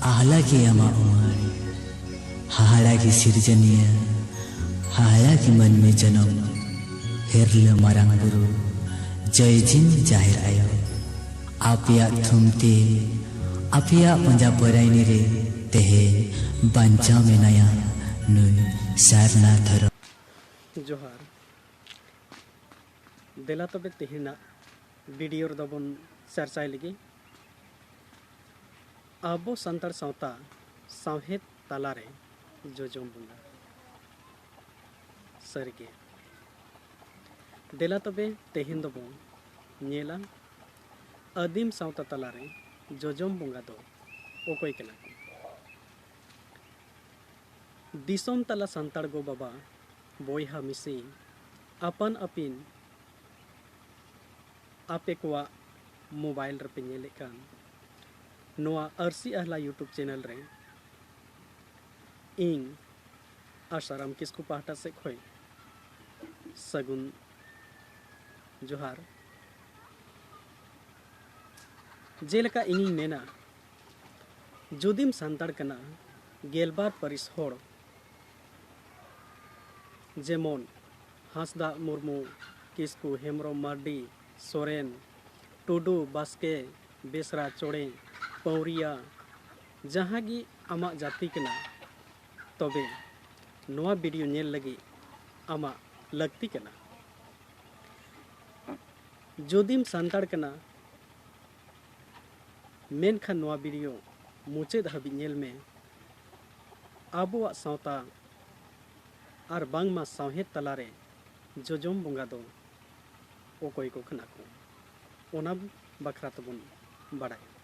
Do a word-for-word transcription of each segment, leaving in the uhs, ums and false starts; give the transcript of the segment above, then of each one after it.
ᱦᱟᱦᱟᱲᱟ ᱜᱮ ᱟᱢᱟᱜ ᱩᱢᱟᱹᱨ, ᱦᱟᱦᱟᱲᱟ ᱜᱮ ᱥᱤᱨᱡᱚᱱᱤᱭᱟᱹ, ᱦᱟᱦᱟᱲᱟ ᱜᱮ ᱢᱟᱹᱱᱢᱤ ᱡᱚᱱᱚᱢ, ᱦᱤᱨᱞᱟᱹ ᱢᱟᱨᱟᱝ ᱵᱩᱨᱩ, ᱡᱚᱭ ᱡᱤᱢ ᱡᱟᱦᱮᱨ ᱟᱭᱳ᱾ ᱟᱯᱮᱭᱟᱜ ᱛᱷᱩᱢ ᱛᱮ, ᱟᱯᱮᱭᱟᱜ ᱯᱟᱸᱡᱟ ᱯᱚᱨᱟᱭᱱᱤ ᱨᱮ ᱛᱮᱦᱮᱧ ᱵᱟᱧᱪᱟᱣ ᱢᱮᱱᱟᱭᱟ ᱱᱩᱭ ᱥᱟᱨᱱᱟ ᱫᱷᱚᱨᱚᱢ᱾ ᱡᱚᱦᱟᱨ᱾ ᱫᱮᱞᱟ ᱛᱚᱵᱮ ᱛᱮᱦᱮᱧᱟᱜ ᱵᱷᱤᱰᱤᱭᱳ ᱨᱮᱫᱚ ᱵᱚᱱ ᱪᱟᱨᱪᱟᱭ ᱞᱟᱹᱜᱤᱫ ᱟᱵᱚ ᱥᱟᱱᱛᱟᱲ ᱥᱟᱶᱛᱟ ᱥᱟᱶᱦᱮᱫ ᱛᱟᱞᱟᱨᱮ ᱡᱚᱡᱚᱢ ᱵᱚᱸᱜᱟ᱾ ᱥᱟᱹᱨᱤᱜᱮ, ᱫᱮᱞᱟ ᱛᱚᱵᱮ ᱛᱮᱦᱮᱧ ᱫᱚᱵᱚᱱ ᱧᱮᱞᱟ ᱟᱹᱫᱤᱢ ᱥᱟᱶᱛᱟ ᱛᱟᱞᱟᱨᱮ ᱡᱚᱡᱚᱢ ᱵᱚᱸᱜᱟ ᱫᱚ ᱚᱠᱚᱭ ᱠᱟᱱᱟ ᱠᱚ᱾ ᱫᱤᱥᱚᱢ ᱛᱟᱞᱟ ᱥᱟᱱᱛᱟᱲ ᱜᱚ ᱵᱟᱵᱟ, ᱵᱚᱭᱦᱟ ᱢᱤᱥᱤ, ᱟᱯᱟᱱ ᱟᱹᱯᱤᱱ ᱟᱯᱮ ᱠᱚᱣᱟᱜ ᱢᱳᱵᱟᱭᱤᱞ ᱨᱮᱯᱮ ᱧᱮᱞᱮᱫ ᱠᱟᱱ ᱱᱚᱣᱟ ᱟᱹᱨᱥᱤ ᱟᱦᱞᱟ YouTube ᱪᱮᱱᱮᱞ ᱨᱮ ᱤᱧ ᱟᱥᱟᱨᱟᱢ ᱠᱤᱥᱠᱩ ᱯᱟᱦᱴᱟ ᱥᱮᱫ ᱠᱷᱚᱱ ᱥᱟᱹᱜᱩᱱ ᱡᱚᱦᱟᱨ᱾ ᱡᱮᱞᱮᱠᱟ ᱤᱧᱤᱧ ᱢᱮᱱᱟ, ᱡᱩᱫᱤᱢ ᱥᱟᱱᱛᱟᱲ ᱠᱟᱱᱟ, ᱜᱮᱞᱵᱟᱨ ᱯᱟᱹᱨᱤᱥ ᱦᱚᱲ, ᱡᱮᱢᱚᱱ ᱦᱟᱸᱥᱫᱟ, ᱢᱩᱨᱢᱩ, ᱠᱤᱥᱠᱩ, ᱦᱮᱢᱵᱨᱚᱢ, ᱢᱟᱨᱰᱤ, ᱥᱚᱨᱮᱱ, ᱴᱩᱰᱩ, ᱵᱟᱥᱠᱮ, ᱵᱮᱥᱨᱟ, ᱪᱚᱬᱮ, ᱯᱟᱹᱣᱨᱤᱭᱟ, ᱡᱟᱦᱟᱸ ᱜᱮ ᱟᱢᱟᱜ ᱡᱟᱹᱛᱤ ᱠᱟᱱᱟ, ᱛᱚᱵᱮ ᱱᱚᱣᱟ ᱵᱷᱤᱰᱤᱭᱳ ᱧᱮᱞ ᱞᱟᱹᱜᱤᱫ ᱟᱢᱟᱜ ᱞᱟᱹᱠᱛᱤ ᱠᱟᱱᱟ᱾ ᱡᱩᱫᱤᱢ ᱥᱟᱱᱛᱟᱲ ᱠᱟᱱᱟ, ᱢᱮᱱᱠᱷᱟᱱ ᱱᱚᱣᱟ ᱵᱷᱤᱰᱤᱭᱳ ᱢᱩᱪᱟᱹᱫ ᱦᱟᱹᱵᱤᱡ ᱧᱮᱞ ᱢᱮ᱾ ᱟᱵᱚᱣᱟᱜ ᱥᱟᱶᱛᱟ ᱟᱨ ᱵᱟᱝᱢᱟ ᱥᱟᱶᱦᱮᱫ ᱛᱟᱞᱟᱨᱮ ᱡᱚᱡᱚᱢ ᱵᱚᱸᱜᱟ ᱫᱚ ᱚᱠᱚᱭ ᱠᱚ ᱠᱟᱱᱟ ᱠᱚ, ᱚᱱᱟ ᱵᱟᱠᱷᱨᱟ ᱛᱮᱵᱚᱱ ᱵᱟᱲᱟᱭᱟ᱾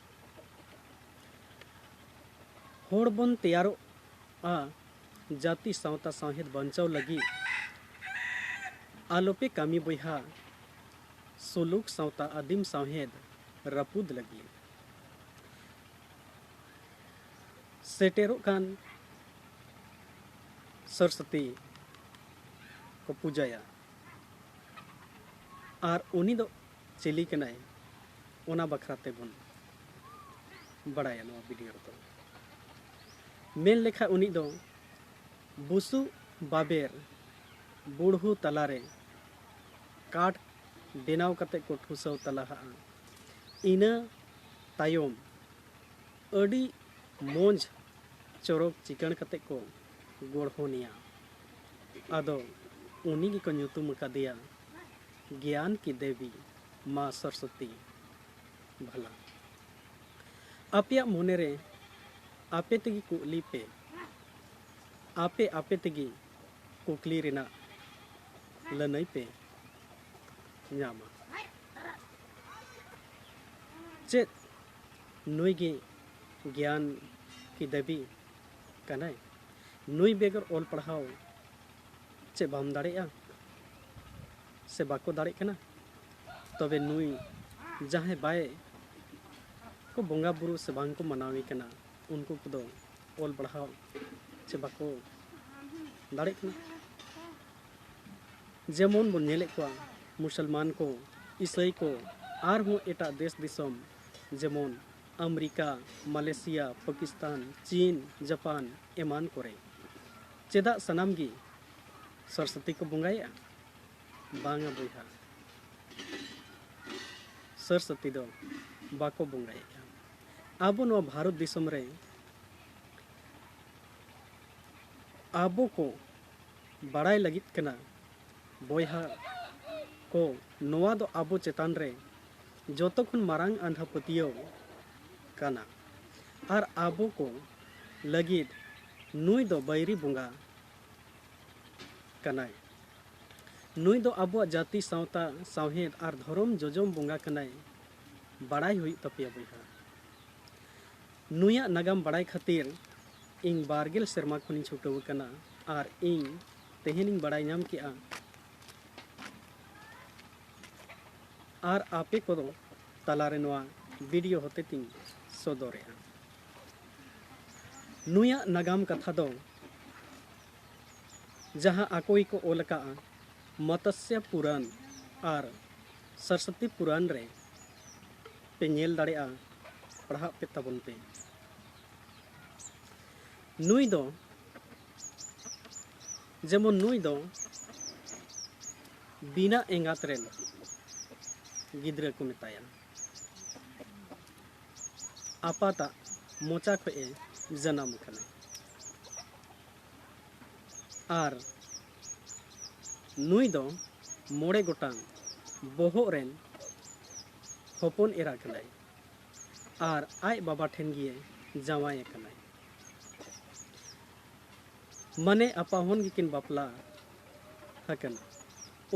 ᱦᱚᱲ ᱵᱚᱱ ᱛᱮᱭᱟᱨᱚᱜᱼᱟ ᱡᱟᱹᱛᱤ ᱥᱟᱶᱛᱟ ᱥᱟᱶᱦᱮᱫ ᱵᱟᱧᱪᱟᱣ ᱞᱟᱹᱜᱤᱫ᱾ ᱟᱞᱚᱯᱮ ᱠᱟᱹᱢᱤ ᱵᱚᱭᱦᱟ, ᱥᱩᱞᱩᱠ ᱥᱟᱶᱛᱟ ᱟᱹᱫᱤᱢ ᱥᱟᱶᱦᱮᱫ ᱨᱟᱹᱯᱩᱫ ᱞᱟᱹᱜᱤᱫ᱾ ᱥᱮᱴᱮᱨᱚᱜ ᱠᱟᱱ ᱥᱚᱨᱚᱥᱚᱛᱤ ᱠᱚ ᱯᱩᱡᱟᱹᱭᱟ, ᱟᱨ ᱩᱱᱤ ᱫᱚ ᱪᱤᱞᱤ ᱠᱟᱱᱟᱭ, ᱚᱱᱟ ᱵᱟᱠᱷᱨᱟ ᱛᱮᱵᱚᱱ ᱵᱟᱲᱟᱭᱟ ᱱᱚᱣᱟ ᱵᱷᱤᱰᱤᱭᱳ ᱨᱮᱫᱚ᱾ ᱢᱮᱱ ᱞᱮᱠᱷᱟᱱ ᱩᱱᱤ ᱫᱚ ᱵᱩᱥᱩᱵ ᱵᱟᱵᱮᱨ ᱵᱩᱲᱦᱩ ᱛᱟᱞᱟᱨᱮ ᱠᱟᱴ ᱵᱮᱱᱟᱣ ᱠᱟᱛᱮ ᱠᱚ ᱴᱷᱩᱥᱟᱹᱣ ᱛᱟᱞᱟᱦᱟᱜᱼᱟ᱾ ᱤᱱᱟᱹ ᱛᱟᱭᱚᱢ ᱟᱹᱰᱤ ᱢᱚᱡᱽ ᱪᱚᱨᱚᱠ ᱪᱤᱠᱟᱹᱬ ᱠᱟᱛᱮ ᱠᱚ ᱜᱚᱲᱦᱚᱱᱮᱭᱟ᱾ ᱟᱫᱚ ᱩᱱᱤ ᱜᱮᱠᱚ ᱧᱩᱛᱩᱢ ᱟᱠᱟᱫᱮᱭᱟ ᱜᱮᱭᱟᱱ ᱠᱤ ᱫᱮᱵᱤ, ᱢᱟ ᱥᱚᱨᱚᱥᱚᱛᱤ᱾ ᱵᱷᱟᱞᱟ, ᱟᱯᱮᱭᱟᱜ ᱢᱚᱱᱮᱨᱮ ᱟᱯᱮ ᱛᱮᱜᱮ ᱠᱩᱠᱞᱤ ᱯᱮ, ᱟᱯᱮ ᱟᱯᱮ ᱛᱮᱜᱮ ᱠᱩᱠᱞᱤ ᱨᱮᱱᱟᱜ ᱞᱟᱹᱱᱟᱹᱭ ᱯᱮ ᱧᱟᱢᱟ᱾ ᱪᱮᱫ ᱱᱩᱭ ᱜᱮ ᱜᱮᱭᱟᱱ ᱠᱤ ᱫᱮᱵᱤ ᱠᱟᱱᱟᱭ? ᱱᱩᱭ ᱵᱮᱜᱚᱨ ᱚᱞ ᱯᱟᱲᱦᱟᱣ ᱪᱮᱫ ᱵᱟᱢ ᱫᱟᱲᱮᱭᱟᱜᱼᱟ ᱥᱮ ᱵᱟᱠᱚ ᱫᱟᱲᱮᱜ ᱠᱟᱱᱟ? ᱛᱚᱵᱮ ᱱᱩᱭ ᱡᱟᱦᱟᱸᱭ ᱵᱟᱭ ᱠᱚ ᱵᱚᱸᱜᱟ ᱵᱩᱨᱩ ᱥᱮ ᱵᱟᱝ ᱠᱚ ᱢᱟᱱᱟᱣᱮ ᱠᱟᱱᱟ, ᱩᱱᱠᱩ ᱠᱚᱫᱚ ᱚᱞ ᱯᱟᱲᱦᱟᱣ ᱪᱮ ᱵᱟᱠᱚ ᱫᱟᱲᱮᱜ ᱠᱟᱱᱟ᱾ ᱡᱮᱢᱚᱱ ᱵᱚᱱ ᱧᱮᱞᱮᱫ ᱠᱚᱣᱟ ᱢᱩᱥᱚᱞᱢᱟᱱ ᱠᱚ, ᱤᱥᱟᱹᱭ ᱠᱚ, ᱟᱨᱦᱚᱸ ᱮᱴᱟᱜ ᱫᱮᱥ ᱫᱤᱥᱚᱢ ᱡᱮᱢᱚᱱ ᱟᱢᱮᱨᱤᱠᱟ, ᱢᱟᱞᱮᱥᱤᱭᱟ, ᱯᱟᱠᱤᱥᱛᱟᱱ, ᱪᱤᱱ, ᱡᱟᱯᱟᱱ ᱮᱢᱟᱱ ᱠᱚᱨᱮ᱾ ᱪᱮᱫᱟᱜ ᱥᱟᱱᱟᱢ ᱜᱮ ᱥᱚᱨᱚᱥᱚᱛᱤ ᱠᱚ ᱵᱚᱸᱜᱟᱭᱮᱫᱼᱟ? ᱵᱟᱝᱟ ᱵᱚᱭᱦᱟ, ᱥᱚᱨᱚᱥᱚᱛᱤ ᱫᱚ ᱵᱟᱠᱚ ᱵᱚᱸᱜᱟᱭᱮᱫᱼᱟ᱾ ᱟᱵᱚ ᱱᱚᱣᱟ ᱵᱷᱟᱨᱚᱛ ᱫᱤᱥᱚᱢ ᱨᱮ ᱟᱵᱚ ᱠᱚ ᱵᱟᱲᱟᱭ ᱞᱟᱹᱜᱤᱫ ᱠᱟᱱᱟ ᱵᱚᱭᱦᱟ ᱠᱚ, ᱱᱚᱣᱟ ᱫᱚ ᱟᱵᱚ ᱪᱮᱛᱟᱱ ᱨᱮ ᱡᱚᱛᱚ ᱠᱷᱚᱱ ᱢᱟᱨᱟᱝ ᱟᱸᱫᱷᱟ ᱯᱟᱹᱛᱭᱟᱹᱣ ᱠᱟᱱᱟ᱾ ᱟᱨ ᱟᱵᱚ ᱠᱚ ᱞᱟᱹᱜᱤᱫ ᱱᱩᱭ ᱫᱚ ᱵᱟᱹᱭᱨᱤ ᱵᱚᱸᱜᱟ ᱠᱟᱱᱟᱭ᱾ ᱱᱩᱭ ᱫᱚ ᱟᱵᱚᱣᱟᱜ ᱡᱟᱹᱛᱤ, ᱥᱟᱶᱛᱟ, ᱥᱟᱶᱦᱮᱫ ᱟᱨ ᱫᱷᱚᱨᱚᱢ ᱡᱚᱡᱚᱢ ᱵᱚᱸᱜᱟ ᱠᱟᱱᱟᱭ᱾ ᱵᱟᱲᱟᱭ ᱦᱩᱭᱩᱜ ᱛᱟᱯᱮᱭᱟ ᱵᱚᱭᱦᱟ᱾ ᱱᱩᱭᱟᱜ ᱱᱟᱜᱟᱢ ᱵᱟᱲᱟᱭ ᱠᱷᱟᱹᱛᱤᱨ ᱤᱧ ᱵᱟᱨ ᱜᱮᱞ ᱥᱮᱨᱢᱟ ᱠᱷᱚᱱᱤᱧ ᱪᱷᱩᱴᱟᱹᱣ ᱟᱠᱟᱱᱟ ᱟᱨ ᱤᱧ ᱛᱮᱦᱮᱧᱤᱧ ᱵᱟᱲᱟᱭ ᱧᱟᱢ ᱠᱮᱜᱼᱟ ᱟᱨ ᱟᱯᱮ ᱠᱚᱫᱚ ᱛᱟᱞᱟᱨᱮ ᱱᱚᱣᱟ ᱵᱷᱤᱰᱤᱭᱳ ᱦᱚᱛᱮᱛᱮᱧ ᱥᱚᱫᱚᱨᱮᱜᱼᱟ᱾ ᱱᱩᱭᱟᱜ ᱱᱟᱜᱟᱢ ᱠᱟᱛᱷᱟ ᱫᱚ ᱡᱟᱦᱟᱸ ᱟᱠᱚ ᱜᱮᱠᱚ ᱚᱞ ᱟᱠᱟᱫᱼᱟ ᱢᱚᱛᱥᱭᱚ ᱯᱩᱨᱟᱱ ᱟᱨ ᱥᱚᱨᱚᱥᱚᱛᱤ ᱯᱩᱨᱟᱱ ᱨᱮ ᱯᱮ ᱧᱮᱞ ᱫᱟᱲᱮᱭᱟᱜᱼᱟ, ᱯᱟᱲᱦᱟᱜ ᱯᱮ ᱛᱟᱵᱚᱱ ᱯᱮ᱾ ᱱᱩᱭ ᱫᱚ, ᱡᱮᱢᱚᱱ ᱱᱩᱭ ᱫᱚ ᱵᱤᱱᱟ ᱮᱸᱜᱟᱛ ᱨᱮᱱ ᱜᱤᱫᱽᱨᱟᱹ ᱠᱚ ᱢᱮᱛᱟᱭᱟ᱾ ᱟᱯᱟᱛᱟᱜ ᱢᱚᱪᱟ ᱠᱷᱚᱱ ᱮ ᱡᱟᱱᱟᱢ ᱟᱠᱟᱱᱟ᱾ ᱟᱨ ᱱᱩᱭ ᱫᱚ ᱢᱚᱬᱮ ᱜᱚᱴᱟᱝ ᱵᱚᱦᱚᱜ ᱨᱮᱱ ᱦᱚᱯᱚᱱ ᱮᱨᱟ ᱠᱟᱱᱟᱭ᱾ ᱟᱨ ᱟᱡ ᱵᱟᱵᱟ ᱴᱷᱮᱱ ᱜᱮ ᱡᱟᱶᱟᱭ ᱟᱠᱟᱱᱟᱭ᱾ ᱢᱟᱱᱮ ᱟᱯᱟᱦᱚᱱ ᱜᱮᱠᱤᱱ ᱵᱟᱯᱞᱟ ᱟᱠᱟᱱᱟ᱾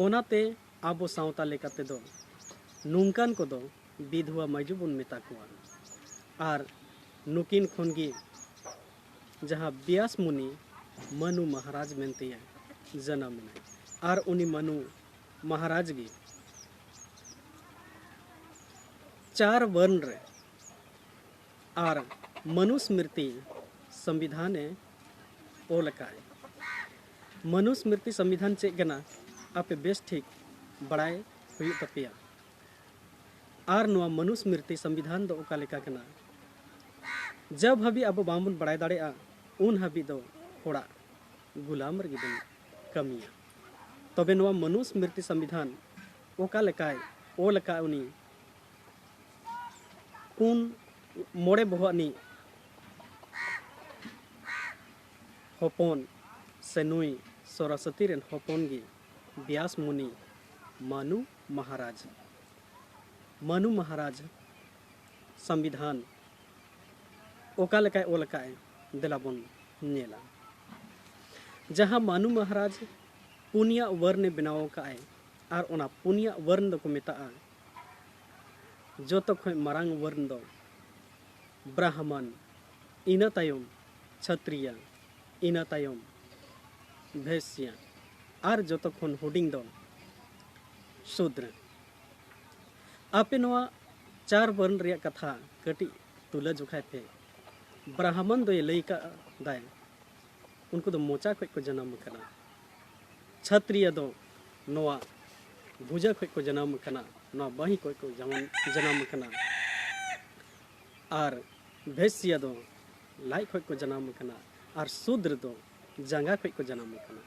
ᱚᱱᱟᱛᱮ ᱟᱵᱚ ᱥᱟᱶᱛᱟ ᱞᱮᱠᱟ ᱛᱮᱫᱚ ᱱᱚᱝᱠᱟᱱ ᱠᱚᱫᱚ ᱵᱤᱫᱷᱩᱣᱟ ᱢᱟᱹᱭᱡᱩ ᱵᱚᱱ ᱢᱮᱛᱟ ᱠᱚᱣᱟ᱾ ᱟᱨ ᱱᱩᱠᱤᱱ ᱠᱷᱚᱱ ᱜᱮ ᱡᱟᱦᱟᱸ ᱵᱮᱭᱟᱥ ᱢᱩᱱᱤ ᱢᱟᱹᱱᱩ ᱢᱟᱦᱟᱨᱟᱡᱽ ᱢᱮᱱᱛᱮ ᱡᱟᱱᱟᱢ ᱮᱱᱟᱭ᱾ ᱟᱨ ᱩᱱᱤ ᱢᱟᱹᱱᱩ ᱢᱟᱦᱟᱨᱟᱡᱽ ᱜᱮ ᱪᱟᱨ ᱵᱚᱨᱱ ᱨᱮ ᱟᱨ ᱢᱟᱹᱱᱩᱥᱢᱨᱤᱛᱤ ᱥᱚᱝᱵᱤᱫᱷᱟᱱ ᱮ ᱚᱞ ᱟᱠᱟᱫ᱾ ᱢᱟᱹᱱᱩᱥᱢᱨᱤᱛᱤ ᱥᱚᱝᱵᱤᱫᱷᱟᱱ ᱪᱮᱫ ᱠᱟᱱᱟ, ᱟᱯᱮ ᱵᱮᱥ ᱴᱷᱤᱠ ᱵᱟᱲᱟᱭ ᱦᱩᱭᱩᱜ ᱛᱟᱯᱮᱭᱟ᱾ ᱟᱨ ᱱᱚᱣᱟ ᱢᱟᱹᱱᱩᱥᱢᱨᱤᱛᱤ ᱥᱚᱝᱵᱤᱫᱷᱟᱱ ᱫᱚ ᱚᱠᱟ ᱞᱮᱠᱟ ᱠᱟᱱᱟ? ᱡᱟᱵ ᱦᱟᱹᱵᱤᱡ ᱟᱵᱚ ᱵᱟᱝᱵᱚᱱ ᱵᱟᱲᱟᱭ ᱫᱟᱲᱮᱭᱟᱜᱼᱟ, ᱩᱱ ᱦᱟᱹᱵᱤᱡ ᱫᱚ ᱦᱚᱲᱟᱜ ᱜᱩᱞᱟᱢ ᱨᱮᱜᱮ ᱵᱚᱱ ᱠᱟᱹᱢᱤᱭᱟ᱾ ᱛᱚᱵᱮ ᱱᱚᱣᱟ ᱢᱟᱹᱱᱩᱥᱢᱨᱤᱛᱤ ᱥᱚᱝᱵᱤᱫᱷᱟᱱ ᱚᱠᱟ ᱞᱮᱠᱟᱭ ᱚᱞ ᱟᱠᱟᱫ ᱩᱱᱤ, ᱯᱩᱱ, ᱢᱚᱬᱮ ᱵᱚᱦᱚᱜ ᱟᱹᱱᱤᱡ ᱦᱚᱯᱚᱱ ᱥᱮ ᱱᱩᱭ ᱥᱚᱨᱚᱥᱚᱛᱤ ᱨᱮᱱ ᱦᱚᱯᱚᱱ ᱜᱮ ᱵᱮᱭᱟᱥ ᱢᱩᱱᱤ ᱢᱟᱹᱱᱩ ᱢᱟᱦᱟᱨᱟᱡᱽ᱾ ᱢᱟᱹᱱᱩ ᱢᱟᱦᱟᱨᱟᱡᱽ ᱥᱚᱝᱵᱤᱫᱷᱟᱱ ᱚᱠᱟ ᱞᱮᱠᱟᱭ ᱚᱞ ᱟᱠᱟᱫ, ᱫᱮᱞᱟ ᱵᱚᱱ ᱧᱮᱞᱟ᱾ ᱡᱟᱦᱟᱸ ᱢᱟᱹᱱᱩ ᱢᱟᱦᱟᱨᱟᱡᱽ ᱯᱩᱱᱭᱟ ᱣᱟᱨᱱ ᱮ ᱵᱮᱱᱟᱣ ᱟᱠᱟᱫ ᱟᱭ, ᱟᱨ ᱚᱱᱟ ᱯᱩᱱᱭᱟ ᱣᱟᱨᱱ ᱫᱚᱠᱚ ᱢᱮᱛᱟᱜᱼᱟ, ᱡᱚᱛᱚ ᱠᱷᱚᱱ ᱢᱟᱨᱟᱝ ᱣᱟᱨᱱ ᱫᱚ ᱵᱨᱟᱦᱢᱚᱱ, ᱤᱱᱟᱹ ᱛᱟᱭᱚᱢ ᱪᱷᱟᱛᱨᱤᱭᱟ, ᱤᱱᱟᱹ ᱛᱟᱭᱚᱢ ᱵᱷᱮᱥᱭᱟ, ᱟᱨ ᱡᱚᱛᱚ ᱠᱷᱚᱱ ᱦᱩᱰᱤᱧ ᱫᱚ ᱥᱩᱫᱨᱟ᱾ ᱟᱯᱮ ᱱᱚᱣᱟ ᱪᱟᱨ ᱵᱚᱨᱱ ᱨᱮᱭᱟᱜ ᱠᱟᱛᱷᱟ ᱠᱟᱹᱴᱤᱡ ᱛᱩᱞᱟᱹ ᱡᱚᱠᱷᱟᱭ ᱯᱮ᱾ ᱵᱨᱟᱦᱢᱚᱱ ᱫᱚᱭ ᱞᱟᱹᱭ ᱠᱟᱜ ᱫᱟᱭ, ᱩᱱᱠᱩ ᱫᱚ ᱢᱚᱪᱟ ᱠᱷᱚᱱ ᱠᱚ ᱡᱟᱱᱟᱢ ᱟᱠᱟᱱᱟ᱾ ᱪᱷᱟᱛᱨᱤᱭᱟ ᱫᱚ ᱱᱚᱣᱟ ᱵᱷᱩᱡᱟ ᱠᱷᱚᱱ ᱠᱚ ᱡᱟᱱᱟᱢ ᱟᱠᱟᱱᱟ, ᱱᱚᱣᱟ ᱵᱟᱹᱦᱤ ᱠᱷᱚᱱ ᱠᱚ ᱡᱟᱱᱟᱢ, ᱡᱟᱱᱟᱢ ᱟᱠᱟᱱᱟ᱾ ᱟᱨ ᱵᱷᱮᱥᱭᱟ ᱫᱚ ᱞᱟᱡ ᱠᱷᱚᱱ ᱠᱚ ᱡᱟᱱᱟᱢ ᱟᱠᱟᱱᱟ᱾ ᱟᱨ ᱥᱩᱫᱨ ᱫᱚ ᱡᱟᱸᱜᱟ ᱠᱷᱚᱱ ᱠᱚ ᱡᱟᱱᱟᱢ ᱟᱠᱟᱱᱟ᱾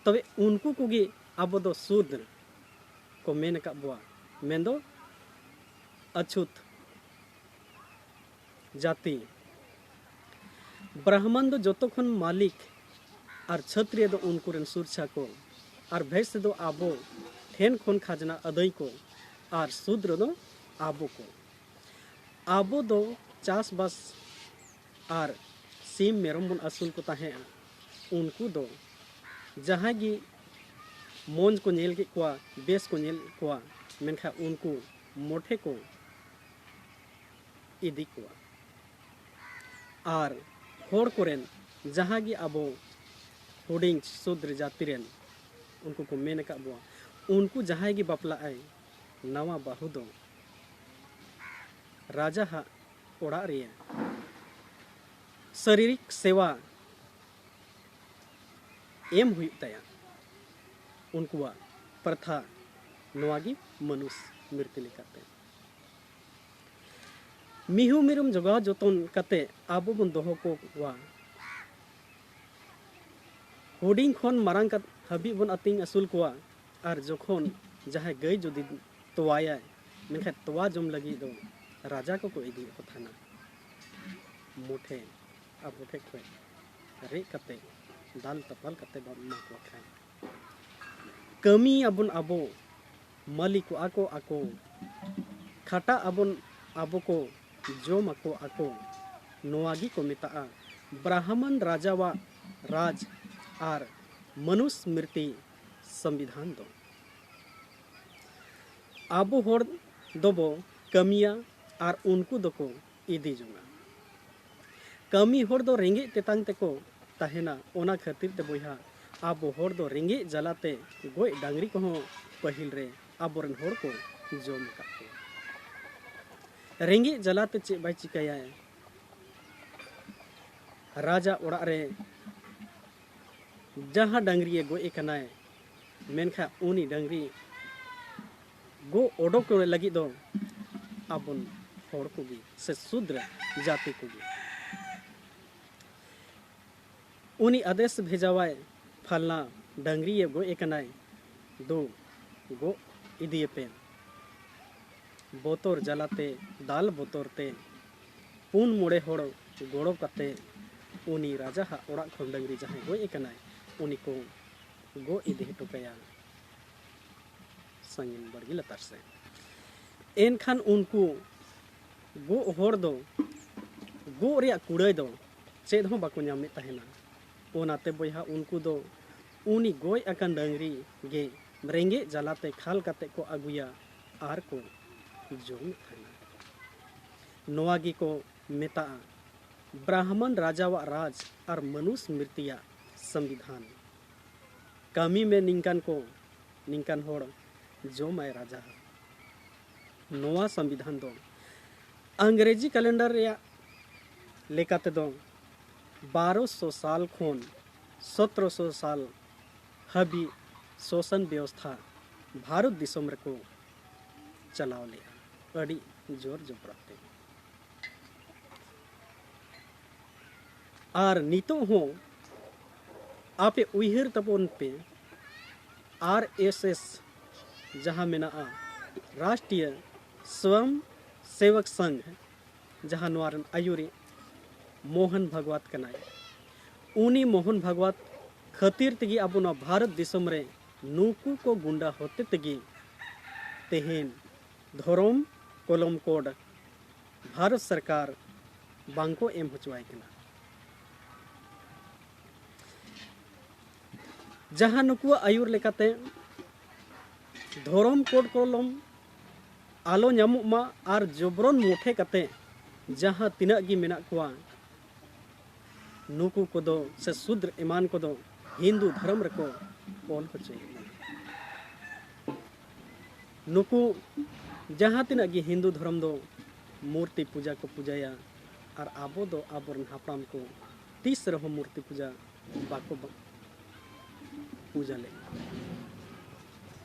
ᱛᱚᱵᱮ ᱩᱱᱠᱩ ᱠᱚᱜᱮ ᱟᱵᱚ ᱫᱚ ᱥᱩᱫᱨ ᱠᱚ ᱢᱮᱱ ᱟᱠᱟᱫ ᱵᱚᱣᱟ, ᱢᱮᱱᱫᱚ ᱟᱪᱷᱩᱛ ᱡᱟᱹᱛᱤ᱾ ᱵᱨᱟᱦᱢᱟᱱ ᱫᱚ ᱡᱚᱛᱚ ᱠᱷᱚᱱ ᱢᱟᱹᱞᱤᱠ ᱟᱨ ᱪᱷᱟᱹᱛᱨᱤᱭᱟᱹ ᱫᱚ ᱩᱱᱠᱩ ᱨᱮᱱ ᱥᱩᱨᱪᱷᱟ ᱠᱚ, ᱟᱨ ᱵᱷᱮᱥ ᱫᱚ ᱟᱵᱚ ᱴᱷᱮᱱ ᱠᱷᱚᱱ ᱠᱷᱟᱡᱽᱱᱟ ᱟᱹᱫᱟᱹᱭ ᱠᱚ, ᱟᱨ ᱥᱩᱫᱨ ᱫᱚ ᱟᱵᱚ ᱠᱚ᱾ ᱟᱵᱚ ᱫᱚ ᱪᱟᱥᱵᱟᱥ ᱟᱨ ᱥᱤᱢ ᱢᱮᱨᱚᱢ ᱵᱚᱱ ᱟᱹᱥᱩᱞ ᱠᱚ ᱛᱟᱦᱮᱸᱫᱼᱟ᱾ ᱩᱱᱠᱩ ᱫᱚ ᱡᱟᱦᱟᱸᱭ ᱜᱮ ᱢᱚᱡᱽ ᱠᱚ ᱧᱮᱞ ᱠᱮᱫ ᱠᱚᱣᱟ, ᱵᱮᱥ ᱠᱚ ᱧᱮᱞ ᱠᱚᱣᱟ, ᱢᱮᱱᱠᱷᱟᱱ ᱩᱱᱠᱩ ᱢᱚᱴᱷᱮ ᱠᱚ ᱤᱫᱤ ᱠᱚᱣᱟ᱾ ᱟᱨ ᱦᱚᱲ ᱠᱚᱨᱮᱱ ᱡᱟᱦᱟᱸ ᱜᱮ ᱟᱵᱚ ᱦᱩᱰᱤᱧ ᱥᱩᱫᱨ ᱡᱟᱹᱛᱤ ᱨᱮᱱ ᱩᱱᱠᱩ ᱠᱚ ᱢᱮᱱ ᱟᱠᱟᱫ ᱵᱚᱣᱟ, ᱩᱱᱠᱩ ᱡᱟᱦᱟᱸᱭ ᱜᱮ ᱵᱟᱯᱞᱟᱜ ᱟᱭ, ᱱᱟᱣᱟ ᱵᱟᱹᱦᱩ ᱫᱚ ᱨᱟᱡᱟ ᱦᱟᱜ ᱚᱲᱟᱜ ᱨᱮ ᱥᱟᱨᱤᱨᱤᱠ ᱥᱮᱣᱟ ᱮᱢ ᱦᱩᱭᱩᱜ ᱛᱟᱭᱟ᱾ ᱩᱱᱠᱩᱣᱟᱜ ᱯᱨᱚᱛᱷᱟ ᱱᱚᱣᱟ ᱜᱮ ᱢᱟᱱᱩᱥ ᱢᱨᱤᱛᱤ ᱞᱮᱠᱟᱛᱮ᱾ ᱢᱤᱦᱩ ᱢᱮᱨᱚᱢ ᱡᱚᱜᱟᱣ ᱡᱚᱛᱚᱱ ᱠᱟᱛᱮ ᱟᱵᱚ ᱵᱚᱱ ᱫᱚᱦᱚ ᱠᱚᱣᱟ᱾ ᱦᱩᱰᱤᱧ ᱠᱷᱚᱱ ᱢᱟᱨᱟᱝ ᱠᱟᱛ-, ᱦᱟᱹᱵᱤᱡ ᱵᱚᱱ ᱟᱹᱛᱤᱧ ᱟᱹᱥᱩᱞ ᱠᱚᱣᱟ᱾ ᱟᱨ ᱡᱚᱠᱷᱚᱱ ᱡᱟᱦᱟᱸᱭ ᱜᱟᱹᱭ ᱡᱩᱫᱤ ᱛᱚᱣᱟᱭᱟᱭ, ᱢᱮᱱᱠᱷᱟᱱ ᱛᱚᱣᱟ ᱡᱚᱢ ᱞᱟᱹᱜᱤᱫ ᱫᱚ ᱨᱟᱡᱟ ᱠᱚᱠᱚ ᱤᱫᱤᱭᱮᱫ ᱠᱚ ᱛᱟᱦᱮᱱᱟ᱾ ᱢᱚᱴᱷᱮ ᱟᱵᱚ ᱴᱷᱮᱡ ᱠᱷᱚᱡ ᱨᱮᱡ ᱠᱟᱛᱮ, ᱫᱟᱞ ᱛᱟᱯᱟᱞ ᱠᱟᱛᱮ ᱵᱚᱱ ᱮᱢᱟ ᱠᱚ ᱠᱷᱟᱱ, ᱠᱟᱹᱢᱤ ᱟᱵᱚᱱ ᱟᱵᱚ, ᱢᱟᱹᱞᱤᱠᱚᱜᱼᱟ ᱠᱚ ᱟᱠᱚ, ᱠᱷᱟᱴᱟᱜ ᱟᱵᱚᱱ ᱟᱵᱚ ᱠᱚ, ᱡᱚᱢ ᱟᱠᱚ ᱟᱠᱚ᱾ ᱱᱚᱣᱟ ᱜᱮ ᱠᱚ ᱢᱮᱛᱟᱜᱼᱟ ᱵᱨᱟᱦᱢᱚᱱ ᱨᱟᱡᱟᱣᱟᱜ ᱨᱟᱡᱽ ᱟᱨ ᱢᱟᱱᱩᱥᱢᱨᱤᱛᱤ ᱥᱚᱝᱵᱤᱫᱷᱟᱱ ᱫᱚ᱾ ᱟᱵᱚ ᱦᱚᱲ ᱫᱚᱵᱚ ᱠᱟᱹᱢᱤᱭᱟ ᱟᱨ ᱩᱱᱠᱩ ᱫᱚᱠᱚ ᱤᱫᱤ ᱡᱚᱝᱟ᱾ ᱠᱟᱹᱢᱤ ᱦᱚᱲ ᱫᱚ ᱨᱮᱸᱜᱮᱡ ᱛᱮᱛᱟᱝ ᱛᱮᱠᱚ ᱛᱟᱦᱮᱱᱟ᱾ ᱚᱱᱟ ᱠᱷᱟᱹᱛᱤᱨ ᱛᱮ ᱵᱚᱭᱦᱟ, ᱟᱵᱚ ᱦᱚᱲ ᱫᱚ ᱨᱮᱸᱜᱮᱡ ᱡᱟᱞᱟᱛᱮ ᱜᱚᱡ ᱰᱟᱝᱨᱤ ᱠᱚᱦᱚᱸ ᱯᱟᱹᱦᱤᱞ ᱨᱮ ᱟᱵᱚᱨᱮᱱ ᱦᱚᱲ ᱠᱚ ᱡᱚᱢ ᱟᱠᱟᱫ ᱠᱚᱣᱟ᱾ ᱨᱮᱸᱜᱮᱡ ᱡᱟᱞᱟᱛᱮ ᱪᱮᱫ ᱵᱟᱭ ᱪᱤᱠᱟᱹᱭᱟ? ᱨᱟᱡᱟ ᱚᱲᱟᱜ ᱨᱮ ᱡᱟᱦᱟᱸ ᱰᱟᱝᱨᱤᱭᱮ ᱜᱚᱡ ᱮ ᱠᱟᱱᱟᱭ, ᱢᱮᱱᱠᱷᱟᱱ ᱩᱱᱤ ᱰᱟᱝᱨᱤ ᱜᱚ ᱚᱰᱚᱠ ᱞᱟᱹᱜᱤᱫ ᱫᱚ ᱟᱵᱚᱱ ᱦᱚᱲ ᱠᱚᱜᱮ ᱥᱮ ᱥᱩᱫᱨ ᱡᱟᱹᱛᱤ ᱠᱚᱜᱮ᱾ ᱩᱱᱤ ᱟᱫᱮᱥ ᱵᱷᱮᱡᱟᱣᱟᱭ, ᱯᱷᱟᱞᱱᱟ ᱰᱟᱹᱝᱨᱤᱭᱮ ᱜᱚᱡ ᱟᱠᱟᱱᱟᱭ, ᱫᱩ ᱜᱚᱜ ᱤᱫᱤᱭᱮᱯᱮ᱾ ᱵᱚᱛᱚᱨ ᱡᱟᱞᱟᱛᱮ, ᱫᱟᱞ ᱵᱚᱛᱚᱨ ᱛᱮ, ᱯᱩᱱ ᱢᱚᱬᱮ ᱦᱚᱲ ᱜᱚᱲᱚ ᱠᱟᱛᱮ ᱩᱱᱤ ᱨᱟᱡᱟᱣᱟᱜ ᱚᱲᱟᱜ ᱠᱷᱚᱱ ᱰᱟᱹᱝᱨᱤ ᱡᱟᱦᱟᱸᱭ ᱜᱚᱡ ᱟᱠᱟᱱᱟᱭ, ᱩᱱᱤ ᱠᱚ ᱜᱚᱜ ᱤᱫᱤ ᱦᱚᱴᱚ ᱠᱟᱭᱟ ᱥᱟᱺᱜᱤᱧ ᱵᱟᱲᱜᱮ ᱞᱟᱛᱟᱨ ᱥᱮᱫ᱾ ᱮᱱᱠᱷᱟᱱ ᱩᱱᱠᱩ ᱜᱚᱜ ᱦᱚᱲ ᱫᱚ ᱜᱚᱜ ᱨᱮᱭᱟᱜ ᱠᱩᱲᱟᱹᱭ ᱫᱚ ᱪᱮᱫ ᱦᱚᱸ ᱵᱟᱠᱚ ᱧᱟᱢᱮᱫ ᱛᱟᱦᱮᱱᱟ᱾ ᱚᱱᱟᱛᱮ ᱵᱚᱭᱦᱟ, ᱩᱱᱠᱩ ᱫᱚ ᱩᱱᱤ ᱜᱚᱡ ᱟᱠᱟᱱ ᱰᱟᱹᱝᱨᱤ ᱜᱮ ᱨᱮᱸᱜᱮᱡ ᱡᱟᱞᱟᱛᱮ ᱠᱷᱟᱞ ᱠᱟᱛᱮ ᱠᱚ ᱟᱹᱜᱩᱭᱟ ᱟᱨ ᱠᱚ ᱡᱚᱢᱮᱫ ᱛᱟᱦᱮᱱᱟ᱾ ᱱᱚᱣᱟ ᱜᱮᱠᱚ ᱢᱮᱛᱟᱜᱼᱟ ᱵᱨᱟᱦᱢᱚᱱ ᱨᱟᱡᱟᱣᱟᱜ ᱨᱟᱡᱽ ᱟᱨ ᱢᱟᱱᱩᱥ ᱢᱨᱤᱛᱤᱭᱟᱜ ᱥᱚᱝᱵᱤᱫᱷᱟᱱ᱾ ᱠᱟᱹᱢᱤ ᱢᱮ ᱱᱤᱝᱠᱟᱱ ᱠᱚ, ᱱᱤᱝᱠᱟᱱ ᱦᱚᱲ ᱡᱚᱢᱟᱭ ᱨᱟᱡᱟ᱾ ᱱᱚᱣᱟ ᱥᱚᱝᱵᱤᱫᱷᱟᱱ ᱫᱚ ᱟᱝᱨᱮᱡᱤ ᱠᱮᱞᱮᱱᱰᱟᱨ ᱨᱮᱭᱟᱜ ᱞᱮᱠᱟ ᱛᱮᱫᱚ ᱵᱟᱨᱚᱥᱚ ᱥᱟᱞ ᱠᱷᱚᱱ ᱥᱚᱛᱨᱚᱥᱚ ᱥᱟᱞ ᱦᱟᱹᱵᱤᱡ ᱥᱚᱥᱚᱱ ᱵᱮᱵᱚᱥᱛᱷᱟ ᱵᱷᱟᱨᱚᱛ ᱫᱤᱥᱚᱢ ᱨᱮᱠᱚ ᱪᱟᱞᱟᱣ ᱞᱮᱫᱼᱟ, ᱟᱹᱰᱤ ᱡᱳᱨ ᱡᱚᱵᱽᱨᱟ ᱛᱮ᱾ ᱟᱨ ᱱᱤᱛᱚᱜ ᱦᱚᱸ ᱟᱯᱮ ᱩᱭᱦᱟᱹᱨ ᱛᱟᱵᱚᱱ ᱯᱮ, ᱟᱨ ᱮᱥ ᱮᱥ ᱡᱟᱦᱟᱸ ᱢᱮᱱᱟᱜᱼᱟ, ᱨᱟᱥᱴᱨᱤᱭᱚ ᱥᱣᱚᱭᱚᱢ ᱥᱮᱵᱚᱠ ᱥᱚᱝᱜᱷ, ᱡᱟᱦᱟᱸ ᱱᱚᱣᱟ ᱨᱮᱱ ᱟᱹᱭᱩᱨᱤᱡ ᱢᱳᱦᱚᱱ ᱵᱷᱟᱜᱽᱣᱟᱛ ᱠᱟᱱᱟᱭ, ᱩᱱᱤ ᱢᱳᱦᱚᱱ ᱵᱷᱟᱜᱽᱣᱟᱛ ᱠᱷᱟᱹᱛᱤᱨ ᱛᱮᱜᱮ ᱟᱵᱚ ᱱᱚᱣᱟ ᱵᱷᱟᱨᱚᱛ ᱫᱤᱥᱚᱢ ᱨᱮ ᱱᱩᱠᱩ ᱠᱚ ᱜᱩᱱᱰᱟ ᱦᱚᱛᱮ ᱛᱮᱜᱮ ᱛᱮᱦᱮᱧ ᱫᱷᱚᱨᱚᱢ ᱠᱚᱞᱚᱢ ᱠᱳᱰ ᱵᱷᱟᱨᱚᱛ ᱥᱚᱨᱠᱟᱨ ᱵᱟᱝᱠᱚ ᱮᱢ ᱦᱚᱪᱚᱣᱟᱭ ᱠᱟᱱᱟ᱾ ᱡᱟᱦᱟᱸ ᱱᱩᱠᱩᱣᱟᱜ ᱟᱹᱭᱩᱨ ᱞᱮᱠᱟᱛᱮ ᱫᱷᱚᱨᱚᱢ ᱠᱳᱰ ᱠᱚᱞᱚᱢ ᱟᱞᱚ ᱧᱟᱢᱚᱜ ᱢᱟ ᱟᱨ ᱡᱚᱵᱨᱚᱱ ᱢᱩᱴᱷᱮ ᱠᱟᱛᱮ ᱡᱟᱦᱟᱸ ᱛᱤᱱᱟᱹᱜ ᱜᱮ ᱢᱮᱱᱟᱜ ᱠᱚᱣᱟ, ᱱᱩᱠᱩ ᱠᱚᱫᱚ ᱥᱮ ᱥᱩᱫᱨ ᱮᱢᱟᱱ ᱠᱚᱫᱚ ᱦᱤᱱᱫᱩ ᱫᱷᱚᱨᱚᱢ ᱨᱮᱠᱚ ᱚᱞ ᱦᱚᱪᱚᱭᱮᱫ ᱵᱚᱱᱟ᱾ ᱱᱩᱠᱩ ᱡᱟᱦᱟᱸ ᱛᱤᱱᱟᱹᱜ ᱜᱮ ᱦᱤᱱᱫᱩ ᱫᱷᱚᱨᱚᱢ ᱫᱚ ᱢᱩᱨᱛᱤ ᱯᱩᱡᱟ ᱠᱚ ᱯᱩᱡᱟᱭᱟ, ᱟᱨ ᱟᱵᱚ ᱫᱚ ᱟᱵᱚᱨᱮᱱ ᱦᱟᱯᱲᱟᱢ ᱠᱚ ᱛᱤᱥ ᱨᱮᱦᱚᱸ ᱢᱩᱨᱛᱤ ᱯᱩᱡᱟ ᱵᱟᱠᱚ ᱵᱟ-, ᱯᱩᱡᱟ ᱞᱮᱫ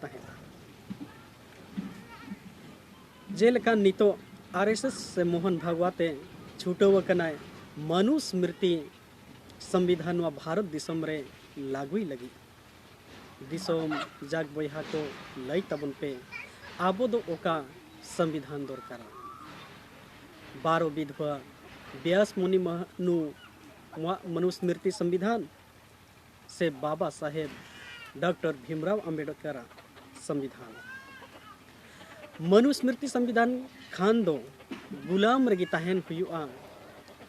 ᱛᱟᱦᱮᱸᱫ᱾ ᱡᱮᱞᱮᱠᱟ ᱱᱤᱛᱚᱜ ᱟᱨ ᱮᱥ ᱮᱥ ᱥᱮ ᱢᱳᱦᱚᱱ ᱵᱷᱟᱜᱽᱣᱟᱛ ᱮ ᱪᱷᱩᱴᱟᱹᱣ ᱟᱠᱟᱱᱟᱭ ᱢᱟᱱᱩᱥᱢᱨᱤᱛᱤ ᱥᱚᱝᱵᱤᱫᱷᱟᱱ ᱱᱚᱣᱟ ᱵᱷᱟᱨᱚᱛ ᱫᱤᱥᱚᱢ ᱨᱮ ᱞᱟᱹᱜᱩᱭ ᱞᱟᱹᱜᱤᱫ᱾ ᱫᱤᱥᱚᱢ ᱡᱟᱠ ᱵᱚᱭᱦᱟ ᱠᱚ, ᱞᱟᱹᱭ ᱛᱟᱵᱚᱱ ᱯᱮ, ᱟᱵᱚ ᱫᱚ ᱚᱠᱟ ᱥᱚᱝᱵᱤᱫᱷᱟᱱ ᱫᱚᱨᱠᱟᱨᱟ? ᱵᱟᱨᱚ ᱵᱤᱫᱷᱣᱟ ᱵᱮᱥ ᱢᱩᱱᱤ ᱢᱟᱦᱱᱩ ᱢᱟᱜ ᱢᱚᱱᱩᱥᱢᱨᱤᱛᱤ ᱥᱚᱝᱵᱤᱫᱷᱟᱱ ᱥᱮ ᱵᱟᱵᱟ ᱥᱟᱦᱮᱵᱽ ᱰᱚᱠᱴᱚᱨ ᱵᱷᱤᱢᱨᱟᱣ ᱟᱢᱵᱮᱰᱠᱟᱨᱟᱜ ᱥᱚᱝᱵᱤᱫᱷᱟᱱ? ᱢᱚᱱᱩᱥᱢᱨᱤᱛᱤ ᱥᱚᱝᱵᱤᱫᱷᱟᱱ ᱠᱷᱟᱱ ᱫᱚ ᱜᱩᱞᱟᱢ ᱨᱮᱜᱮ ᱛᱟᱦᱮᱱ ᱦᱩᱭᱩᱜᱼᱟ᱾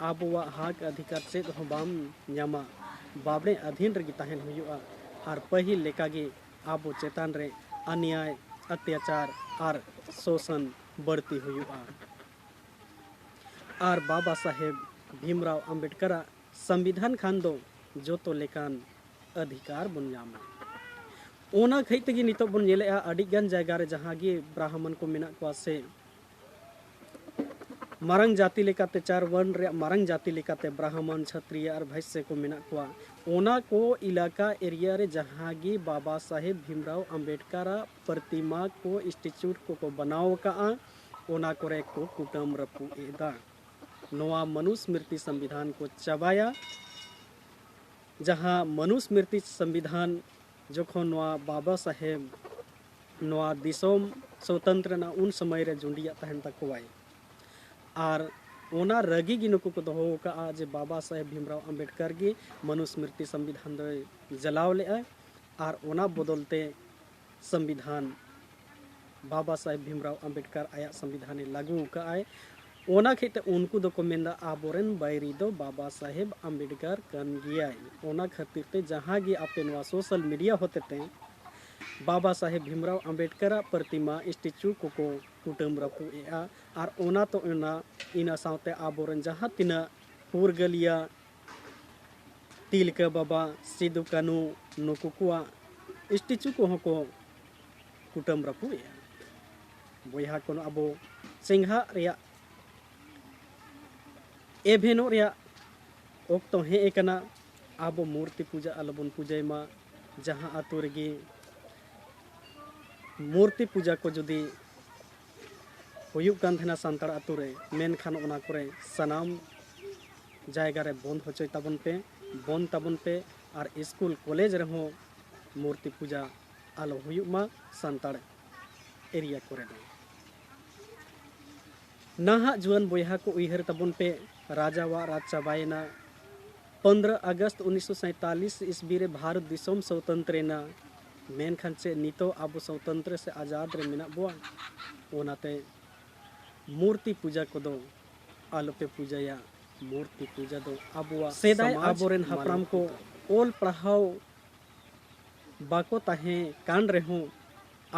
ᱟᱵᱚᱣᱟᱜ ᱦᱚᱠ ᱚᱫᱷᱤᱠᱟᱨ ᱪᱮᱫ ᱦᱚᱸ ᱵᱟᱢ ᱧᱟᱢᱟ᱾ ᱵᱟᱵᱽᱲᱮ ᱟᱹᱫᱷᱤᱱ ᱨᱮᱜᱮ ᱛᱟᱦᱮᱱ ᱦᱩᱭᱩᱜᱼᱟ᱾ ᱟᱨ ᱯᱟᱹᱦᱤᱞ ᱞᱮᱠᱟᱜᱮ ᱟᱵᱚ ᱪᱮᱛᱟᱱ ᱨᱮ ᱚᱱᱱᱭᱟᱭ, ᱚᱛᱛᱟᱪᱟᱨ ᱟᱨ ᱥᱳᱥᱚᱱ ᱵᱟᱹᱲᱛᱤ ᱦᱩᱭᱩᱜᱼᱟ᱾ ᱟᱨ ᱵᱟᱵᱟ ᱥᱟᱦᱮᱵᱽ ᱵᱷᱤᱢᱨᱟᱣ ᱟᱢᱵᱮᱰᱠᱟᱨᱟᱜ ᱥᱚᱝᱵᱤᱫᱷᱟᱱ ᱠᱷᱟᱱ ᱫᱚ ᱡᱚᱛᱚ ᱞᱮᱠᱟᱱ ᱚᱫᱷᱤᱠᱟᱨ ᱵᱚᱱ ᱧᱟᱢᱟ᱾ ᱚᱱᱟ ᱠᱷᱟᱹᱛᱤᱨ ᱛᱮᱜᱮ ᱱᱤᱛᱚᱜ ᱵᱚᱱ ᱧᱮᱞᱮᱜᱼᱟ, ᱟᱹᱰᱤ ᱜᱟᱱ ᱡᱟᱭᱜᱟ ᱨᱮ ᱡᱟᱦᱟᱸ ᱜᱮ ᱵᱨᱟᱦᱢᱚᱱ ᱠᱚ ᱢᱮᱱᱟᱜ ᱠᱚᱣᱟ ᱥᱮ ᱢᱟᱨᱟᱝ ᱡᱟᱹᱛᱤ ᱞᱮᱠᱟᱛᱮ, ᱪᱟᱨ ᱵᱚᱨᱱ ᱨᱮᱭᱟᱜ ᱢᱟᱨᱟᱝ ᱡᱟᱹᱛᱤ ᱞᱮᱠᱟᱛᱮ ᱵᱨᱟᱦᱢᱚᱱ, ᱪᱷᱟᱛᱨᱤᱭᱟ ᱟᱨ ᱵᱷᱟᱭᱥᱭᱟ ᱠᱚ ᱢᱮᱱᱟᱜ ᱠᱚᱣᱟ, ᱚᱱᱟ ᱠᱚ ᱮᱞᱟᱠᱟ, ᱮᱨᱤᱭᱟ ᱨᱮ ᱡᱟᱦᱟᱸ ᱜᱮ ᱵᱟᱵᱟ ᱥᱟᱦᱮᱵᱽ ᱵᱷᱤᱢᱨᱟᱣ ᱟᱢᱵᱮᱰᱠᱟᱨᱟᱜ ᱯᱨᱚᱛᱤᱢᱟ ᱠᱚ, ᱥᱴᱮᱪᱩ ᱠᱚᱠᱚ ᱵᱮᱱᱟᱣ ᱟᱠᱟᱫᱼᱟ, ᱚᱱᱟ ᱠᱚᱨᱮ ᱠᱚ ᱠᱩᱴᱟᱹᱢ ᱨᱟᱹᱯᱩᱫ ᱮᱫᱟ᱾ ᱱᱚᱣᱟ ᱢᱚᱱᱩᱥᱢᱨᱤᱛᱤ ᱥᱚᱝᱵᱤᱫᱷᱟᱱ ᱠᱚ ᱪᱟᱵᱟᱭᱟ᱾ ᱡᱟᱦᱟᱸ ᱢᱚᱱᱩᱥᱢᱨᱤᱛᱤ ᱥᱚᱝᱵᱤᱫᱷᱟᱱ ᱡᱚᱠᱷᱚᱱ ᱱᱚᱣᱟ ᱵᱟᱵᱟ ᱥᱟᱦᱮᱵᱽ ᱱᱚᱣᱟ ᱫᱤᱥᱚᱢ ᱥᱚᱛᱚᱱᱛᱨᱚ ᱨᱮᱱᱟᱜ ᱩᱱ ᱥᱚᱢᱚᱭ ᱨᱮ ᱡᱩᱸᱰᱤᱭᱟᱜ ᱛᱟᱦᱮᱱ ᱛᱟᱠᱚᱣᱟᱭ᱾ ᱟᱨ ᱚᱱᱟ ᱨᱟᱹᱜᱤ ᱜᱮ ᱱᱩᱠᱩ ᱠᱚ ᱫᱚᱦᱚ ᱟᱠᱟᱫᱼᱟ ᱡᱮ ᱵᱟᱵᱟ ᱥᱟᱦᱮᱵᱽ ᱵᱷᱤᱢᱨᱟᱣ ᱟᱢᱵᱮᱰᱠᱟᱨ ᱜᱮ ᱢᱚᱱᱩᱥᱢᱨᱤᱛᱤ ᱥᱚᱝᱵᱤᱫᱷᱟᱱ ᱫᱚᱭ ᱡᱟᱞᱟᱣ ᱞᱮᱫᱼᱟᱭ᱾ ᱟᱨ ᱚᱱᱟ ᱵᱚᱫᱚᱞ ᱛᱮ ᱥᱚᱝᱵᱤᱫᱷᱟᱱ ᱵᱟᱵᱟ ᱥᱟᱦᱮᱵᱽ ᱵᱷᱤᱢᱨᱟᱣ ᱟᱢᱵᱮᱰᱠᱟᱨ ᱟᱭᱟᱜ ᱥᱚᱝᱵᱤᱫᱷᱟᱱᱮ ᱞᱟᱹᱜᱩ ᱟᱠᱟᱫᱼᱟᱭ᱾ ᱚᱱᱟ ᱠᱷᱟᱹᱛᱤᱨ ᱛᱮ ᱩᱱᱠᱩ ᱫᱚᱠᱚ ᱢᱮᱱᱫᱟ, ᱟᱵᱚᱨᱮᱱ ᱵᱟᱹᱭᱨᱤ ᱫᱚ ᱵᱟᱵᱟ ᱥᱟᱦᱮᱵᱽ ᱟᱢᱵᱮᱰᱠᱟᱨ ᱠᱟᱱ ᱜᱮᱭᱟᱭ᱾ ᱚᱱᱟ ᱠᱷᱟᱹᱛᱤᱨ ᱛᱮ ᱡᱟᱦᱟᱸ ᱜᱮ ᱟᱯᱮ ᱱᱚᱣᱟ ᱥᱳᱥᱟᱞ ᱢᱤᱰᱤᱭᱟ ᱦᱚᱛᱮᱛᱮ ᱵᱟᱵᱟ ᱥᱟᱦᱮᱵᱽ ᱵᱷᱤᱢᱨᱟᱣ ᱟᱢᱵᱮᱰᱠᱟᱨᱟᱜ ᱯᱨᱚᱛᱤᱢᱟ, ᱥᱴᱮᱪᱩ ᱠᱚᱠᱚ ᱠᱩᱴᱟᱹᱢ ᱨᱟᱹᱯᱩᱫ ᱮᱫᱼᱟ᱾ ᱟᱨ ᱚᱱᱟ ᱛᱚ ᱚᱱᱟ, ᱤᱱᱟᱹ ᱥᱟᱶᱛᱮ ᱟᱵᱚᱨᱮᱱ ᱡᱟᱦᱟᱸ ᱛᱤᱱᱟᱹᱜ ᱯᱷᱩᱨᱜᱟᱹᱞᱤᱭᱟᱹ ᱛᱤᱞᱠᱟᱹ ᱵᱟᱵᱟ, ᱥᱤᱫᱩ ᱠᱟᱹᱱᱩ, ᱱᱩᱠᱩ ᱠᱚᱣᱟᱜ ᱥᱴᱮᱪᱩ ᱠᱚᱦᱚᱸ ᱠᱚ ᱠᱩᱴᱟᱹᱢ ᱨᱟᱹᱯᱩᱫ ᱮᱫᱼᱟ᱾ ᱵᱚᱭᱦᱟ ᱠᱚ, ᱟᱵᱚ ᱪᱮᱸᱜᱷᱟᱜ ᱨᱮᱭᱟᱜ, ᱮᱵᱷᱮᱱᱚᱜ ᱨᱮᱭᱟᱜ ᱚᱠᱛᱚ ᱦᱮᱡ ᱟᱠᱟᱱᱟ᱾ ᱟᱵᱚ ᱢᱩᱨᱛᱤ ᱯᱩᱡᱟᱹ ᱟᱞᱚᱵᱚᱱ ᱯᱩᱡᱟᱹᱭ ᱢᱟ᱾ ᱡᱟᱦᱟᱸ ᱟᱛᱳ ᱨᱮᱜᱮ ᱢᱩᱨᱛᱤ ᱯᱩᱡᱟᱹ ᱠᱚ ᱡᱩᱫᱤ ᱦᱩᱭᱩᱜ ᱠᱟᱱ ᱛᱟᱦᱮᱱᱟ ᱥᱟᱱᱛᱟᱲ ᱟᱛᱳ ᱨᱮ, ᱢᱮᱱᱠᱷᱟᱱ ᱚᱱᱟ ᱠᱚᱨᱮ ᱥᱟᱱᱟᱢ ᱡᱟᱭᱜᱟ ᱨᱮ ᱵᱚᱱᱫ ᱦᱚᱪᱚᱭ ᱛᱟᱵᱚᱱ ᱯᱮ᱾ ᱵᱚᱱᱫᱽ ᱛᱟᱵᱚᱱ ᱯᱮ ᱟᱨ ᱥᱠᱩᱞ ᱠᱚᱞᱮᱡᱽ ᱨᱮᱦᱚᱸ ᱢᱩᱨᱛᱤ ᱯᱩᱡᱟ ᱟᱞᱚ ᱦᱩᱭᱩᱜ ᱢᱟ ᱥᱟᱱᱛᱟᱲ ᱮᱨᱤᱭᱟ ᱠᱚᱨᱮ ᱫᱚ᱾ ᱱᱟᱦᱟᱜ ᱡᱩᱣᱟᱹᱱ ᱵᱚᱭᱦᱟ ᱠᱚ, ᱩᱭᱦᱟᱹᱨ ᱛᱟᱵᱚᱱ ᱯᱮ, ᱨᱟᱡᱟᱣᱟᱜ ᱨᱟᱡᱽ ᱪᱟᱵᱟᱭᱮᱱᱟ᱾ ᱯᱚᱱᱫᱽᱨᱚ ᱟᱜᱚᱥᱴ ᱩᱱᱤᱥᱥᱚ ᱥᱟᱸᱭᱛᱟᱞᱤᱥ ᱤᱥᱵᱤ ᱨᱮ ᱵᱷᱟᱨᱚᱛ ᱫᱤᱥᱚᱢ ᱥᱚᱛᱚᱱᱛᱨᱚ ᱮᱱᱟ᱾ ᱢᱮᱱᱠᱷᱟᱱ ᱪᱮᱫ ᱱᱤᱛᱚᱜ ᱟᱵᱚ ᱥᱚᱛᱚᱱᱛᱨᱚ ᱥᱮ ᱟᱡᱟᱫ ᱨᱮ ᱢᱮᱱᱟᱜ ᱵᱚᱣᱟ? ᱚᱱᱟᱛᱮ ᱢᱩᱨᱛᱤ ᱯᱩᱡᱟ ᱠᱚᱫᱚ ᱟᱞᱚᱯᱮ ᱯᱩᱡᱟᱹᱭᱟ᱾ ᱢᱩᱨᱛᱤ ᱯᱩᱡᱟ ᱫᱚ ᱟᱵᱚᱣᱟᱜ ᱥᱮᱫᱟᱭ ᱥᱚᱢᱟᱡᱽ ᱟᱵᱚᱨᱮᱱ ᱢᱟᱱᱟᱣ ᱦᱟᱯᱲᱟᱢ ᱠᱚ ᱠᱟᱱᱟ᱾ ᱚᱞ ᱯᱟᱲᱦᱟᱣ ᱵᱟᱠᱚ ᱛᱟᱦᱮᱸ ᱠᱟᱱ ᱨᱮᱦᱚᱸ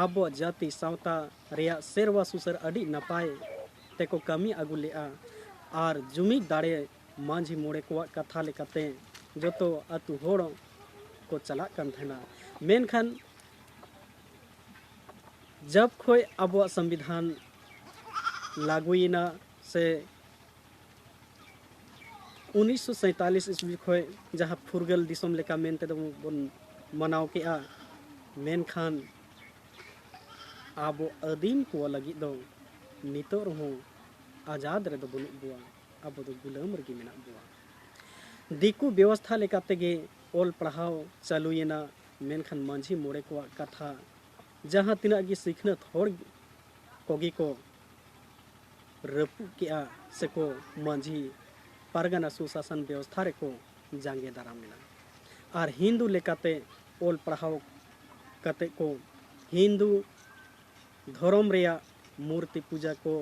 ᱟᱵᱚᱣᱟᱜ ᱡᱟᱹᱛᱤ ᱥᱟᱶᱛᱟ ᱨᱮᱭᱟᱜ ᱥᱮᱨᱣᱟ ᱥᱩᱥᱟᱹᱨ ᱟᱹᱰᱤ ᱱᱟᱯᱟᱭ ᱛᱮᱠᱚ ᱠᱟᱹᱢᱤ ᱟᱹᱜᱩ ᱞᱮᱫᱼᱟ᱾ ᱟᱨ ᱡᱩᱢᱤᱫ ᱫᱟᱲᱮ ᱢᱟᱹᱡᱷᱤ ᱢᱚᱬᱮ ᱠᱚᱣᱟᱜ ᱠᱟᱛᱷᱟ ᱞᱮᱠᱟᱛᱮ ᱡᱚᱛᱚ ᱟᱹᱛᱩ ᱦᱚᱲ ᱠᱚ ᱪᱟᱞᱟᱜ ᱠᱟᱱ ᱛᱟᱦᱮᱱᱟ᱾ ᱢᱮᱱᱠᱷᱟᱱ ᱡᱟᱵ ᱠᱷᱚᱡ ᱟᱵᱚᱣᱟᱜ ᱥᱚᱝᱵᱤᱫᱷᱟᱱ ᱞᱟᱹᱜᱩᱭᱮᱱᱟ ᱥᱮ ᱩᱱᱤᱥᱥᱚ ᱥᱟᱸᱭᱛᱟᱞᱤᱥ ᱤᱥᱣᱤ ᱠᱷᱚᱡ ᱡᱟᱦᱟᱸ ᱯᱷᱩᱨᱜᱟᱹᱞ ᱫᱤᱥᱚᱢ ᱞᱮᱠᱟ ᱢᱮᱱᱛᱮ ᱫᱚ ᱵᱚᱱ ᱢᱟᱱᱟᱣ ᱠᱮᱜᱼᱟ, ᱢᱮᱱᱠᱷᱟᱱ ᱟᱵᱚ ᱟᱹᱫᱤᱢ ᱠᱚ ᱞᱟᱹᱜᱤᱫ ᱫᱚ ᱱᱤᱛᱚᱜ ᱨᱮᱦᱚᱸ ᱟᱡᱟᱫ ᱨᱮᱫᱚ ᱵᱟᱹᱱᱩᱜ ᱵᱚᱣᱟ, ᱟᱵᱚ ᱫᱚ ᱜᱩᱞᱟᱹᱢ ᱨᱮᱜᱮ ᱢᱮᱱᱟᱜ ᱵᱚᱣᱟ᱾ ᱫᱤᱠᱩ ᱵᱮᱵᱚᱥᱛᱷᱟ ᱞᱮᱠᱟ ᱛᱮᱜᱮ ᱚᱞ ᱯᱟᱲᱦᱟᱣ ᱪᱟᱹᱞᱩᱭᱮᱱᱟ, ᱢᱮᱱᱠᱷᱟᱱ ᱢᱟᱹᱡᱷᱤ ᱢᱚᱬᱮ ᱠᱚᱣᱟᱜ ᱠᱟᱛᱷᱟ ᱡᱟᱦᱟᱸ ᱛᱤᱱᱟᱹᱜ ᱜᱮ ᱥᱤᱠᱷᱱᱟᱹᱛ ᱦᱚᱲ ᱠᱚᱜᱮ ᱠᱚ ᱨᱟᱹᱯᱩᱫ ᱠᱮᱜᱼᱟ ᱥᱮᱠᱚ ᱢᱟᱹᱡᱷᱤ ᱯᱟᱨᱜᱟᱱᱟ ᱥᱩᱥᱟᱥᱚᱱ ᱵᱮᱵᱚᱥᱛᱷᱟ ᱨᱮᱠᱚ ᱡᱟᱸᱜᱮ ᱫᱟᱨᱟᱢ ᱮᱱᱟ᱾ ᱟᱨ ᱦᱤᱱᱫᱩ ᱞᱮᱠᱟᱛᱮ ᱚᱞ ᱯᱟᱲᱦᱟᱣ ᱠᱟᱛᱮ ᱠᱚ ᱦᱤᱱᱫᱩ ᱫᱷᱚᱨᱚᱢ ᱨᱮᱭᱟᱜ ᱢᱩᱨᱛᱤ ᱯᱩᱡᱟ ᱠᱚ,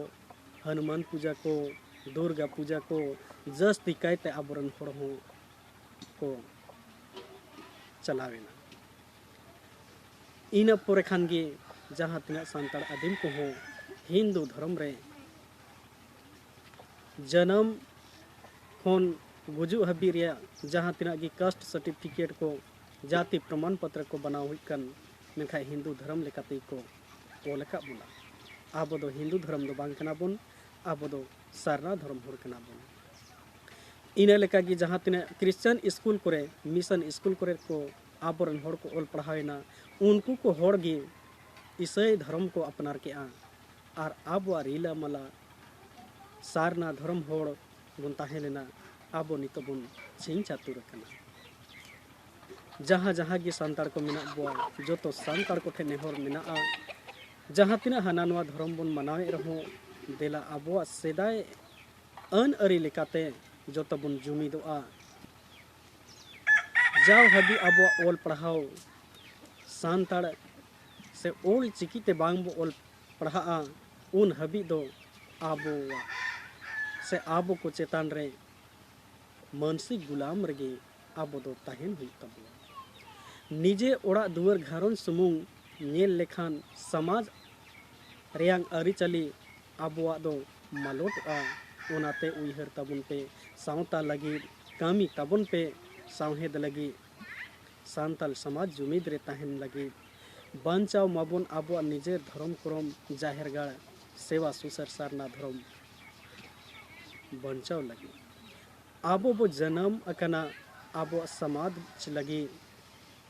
ᱦᱚᱱᱩᱢᱟᱱ ᱯᱩᱡᱟ ᱠᱚ, ᱫᱩᱨᱜᱟ ᱯᱩᱡᱟ ᱠᱚ ᱡᱟᱹᱥᱛᱤ ᱠᱟᱭᱛᱮ ᱟᱵᱚᱨᱮᱱ ᱦᱚᱲ ᱦᱚᱸ ᱠᱚ ᱪᱟᱞᱟᱣ ᱮᱱᱟ᱾ ᱤᱱᱟᱹ ᱯᱚᱨᱮ ᱠᱷᱟᱱ ᱜᱮ ᱡᱟᱦᱟᱸ ᱛᱤᱱᱟᱹᱜ ᱥᱟᱱᱛᱟᱲ ᱟᱹᱫᱤᱢ ᱠᱚᱦᱚᱸ ᱦᱤᱱᱫᱩ ᱫᱷᱚᱨᱚᱢ ᱨᱮ ᱡᱟᱱᱟᱢ ᱠᱷᱚᱱ ᱜᱩᱡᱩᱜ ᱦᱟᱹᱵᱤᱡ ᱨᱮᱭᱟᱜ ᱡᱟᱦᱟᱸ ᱛᱤᱱᱟᱹᱜ ᱜᱮ ᱠᱟᱥᱴ ᱥᱟᱨᱴᱤᱯᱷᱤᱠᱮᱴ ᱠᱚ, ᱡᱟᱹᱛᱤ ᱯᱨᱚᱢᱟᱱ ᱯᱚᱛᱨᱚ ᱠᱚ ᱵᱮᱱᱟᱣ ᱦᱩᱭᱩᱜ ᱠᱟᱱ, ᱢᱮᱱᱠᱷᱟᱱ ᱦᱤᱱᱫᱩ ᱫᱷᱚᱨᱚᱢ ᱞᱮᱠᱟᱛᱮ ᱠᱚ ᱚᱞ ᱟᱠᱟᱫ ᱵᱚᱱᱟ᱾ ᱟᱵᱚ ᱫᱚ ᱦᱤᱱᱫᱩ ᱫᱷᱚᱨᱚᱢ ᱫᱚ ᱵᱟᱝ ᱠᱟᱱᱟ ᱵᱚᱱ, ᱟᱵᱚ ᱫᱚ ᱥᱟᱨᱱᱟ ᱫᱷᱚᱨᱚᱢ ᱦᱚᱲ ᱠᱟᱱᱟ ᱵᱚᱱ᱾ ᱤᱱᱟᱹ ᱞᱮᱠᱟ ᱜᱮ ᱡᱟᱦᱟᱸ ᱛᱤᱱᱟᱹᱜ ᱠᱨᱤᱥᱪᱟᱱ ᱥᱠᱩᱞ ᱠᱚᱨᱮ, ᱢᱤᱥᱚᱱ ᱥᱠᱩᱞ ᱠᱚᱨᱮ ᱠᱚ ᱟᱵᱚᱨᱮᱱ ᱦᱚᱲ ᱠᱚ ᱚᱞ ᱯᱟᱲᱦᱟᱣ ᱮᱱᱟ, ᱩᱱᱠᱩ ᱠᱚ ᱦᱚᱲ ᱜᱮ ᱤᱥᱟᱹᱭ ᱫᱷᱚᱨᱚᱢ ᱠᱚ ᱟᱯᱱᱟᱨ ᱠᱮᱜᱼᱟ᱾ ᱟᱨ ᱟᱵᱚᱣᱟᱜ ᱨᱤᱞᱟᱹᱢᱟᱞᱟ ᱥᱟᱨᱱᱟ ᱫᱷᱚᱨᱚᱢ ᱦᱚᱲ ᱵᱚᱱ ᱛᱟᱦᱮᱸ ᱞᱮᱱᱟ᱾ ᱟᱵᱚ ᱱᱤᱛᱚᱜ ᱵᱚᱱ ᱪᱷᱤᱝ ᱪᱷᱟᱹᱛᱩᱨ ᱟᱠᱟᱱᱟ᱾ ᱡᱟᱦᱟᱸ ᱡᱟᱦᱟᱸ ᱜᱮ ᱥᱟᱱᱛᱟᱲ ᱠᱚ ᱢᱮᱱᱟᱜ ᱵᱚᱣᱟ, ᱡᱚᱛᱚ ᱥᱟᱱᱛᱟᱲ ᱠᱚᱴᱷᱮᱱ ᱱᱮᱦᱚᱨ ᱢᱮᱱᱟᱜᱼᱟ, ᱡᱟᱦᱟᱸ ᱛᱤᱱᱟᱹᱜ ᱦᱟᱱᱟ ᱱᱚᱣᱟ ᱫᱷᱚᱨᱚᱢ ᱵᱚᱱ ᱢᱟᱱᱟᱣᱮᱫ ᱨᱮᱦᱚᱸ, ᱫᱮᱞᱟ ᱟᱵᱚᱣᱟᱜ ᱥᱮᱫᱟᱭ ᱟᱹᱱ ᱟᱹᱨᱤ ᱞᱮᱠᱟᱛᱮ ᱡᱚᱛᱚ ᱵᱚᱱ ᱡᱩᱢᱤᱫᱚᱜᱼᱟ᱾ ᱡᱟᱣ ᱦᱟᱹᱵᱤᱡ ᱟᱵᱚᱣᱟᱜ ᱚᱞ ᱯᱟᱲᱦᱟᱣ ᱥᱟᱱᱛᱟᱲ ᱥᱮ ᱚᱞ ᱪᱤᱠᱤ ᱛᱮ ᱵᱟᱝ ᱵᱚ ᱚᱞ ᱯᱟᱲᱦᱟᱜᱼᱟ, ᱩᱱ ᱦᱟᱹᱵᱤᱡ ᱫᱚ ᱟᱵᱚᱣᱟᱜ ᱥᱮ ᱟᱵᱚ ᱠᱚ ᱪᱮᱛᱟᱱ ᱨᱮ ᱢᱟᱹᱱᱥᱤᱠ ᱜᱩᱞᱟᱢ ᱨᱮᱜᱮ ᱟᱵᱚ ᱫᱚ ᱛᱟᱦᱮᱱ ᱦᱩᱭᱩᱜ ᱛᱟᱵᱚᱱᱟ᱾ ᱱᱤᱡᱮ ᱚᱲᱟᱜ ᱫᱩᱣᱟᱹᱨ ᱜᱷᱟᱨᱚᱸᱡᱽ ᱥᱩᱢᱩᱝ ᱧᱮᱞ ᱞᱮᱠᱷᱟᱱ ᱥᱚᱢᱟᱡᱽ ᱨᱮᱭᱟᱝ ᱟᱹᱨᱤᱪᱟᱹᱞᱤ ᱟᱵᱚᱣᱟᱜ ᱫᱚ ᱢᱟᱞᱚᱴᱚᱜᱼᱟ᱾ ᱚᱱᱟᱛᱮ ᱩᱭᱦᱟᱹᱨ ᱛᱟᱵᱚᱱ ᱯᱮ, ᱥᱟᱶᱛᱟ ᱞᱟᱹᱜᱤᱫ ᱠᱟᱹᱢᱤ ᱛᱟᱵᱚᱱ ᱯᱮ, ᱥᱟᱶᱦᱮᱫ ᱞᱟᱹᱜᱤᱫ ᱥᱟᱱᱛᱟᱞ ᱥᱚᱢᱟᱡᱽ ᱡᱩᱢᱤᱫ ᱨᱮ ᱛᱟᱦᱮᱱ ᱞᱟᱹᱜᱤᱫ᱾ ᱵᱟᱧᱪᱟᱣ ᱢᱟᱵᱚᱱ ᱟᱵᱚᱣᱟᱜ ᱱᱤᱡᱮᱨ ᱫᱷᱚᱨᱚᱢ ᱠᱚᱨᱚᱢ, ᱡᱟᱦᱮᱨ ᱜᱟᱲ, ᱥᱮᱵᱟ ᱥᱩᱥᱟᱹᱨ ᱥᱟᱨᱱᱟ ᱫᱷᱚᱨᱚᱢ ᱵᱟᱧᱪᱟᱣ ᱞᱟᱹᱜᱤᱫ᱾ ᱟᱵᱚ ᱵᱚ ᱡᱟᱱᱟᱢ ᱟᱠᱟᱱᱟ ᱟᱵᱚᱣᱟᱜ ᱥᱚᱢᱟᱡᱽ ᱞᱟᱹᱜᱤᱫ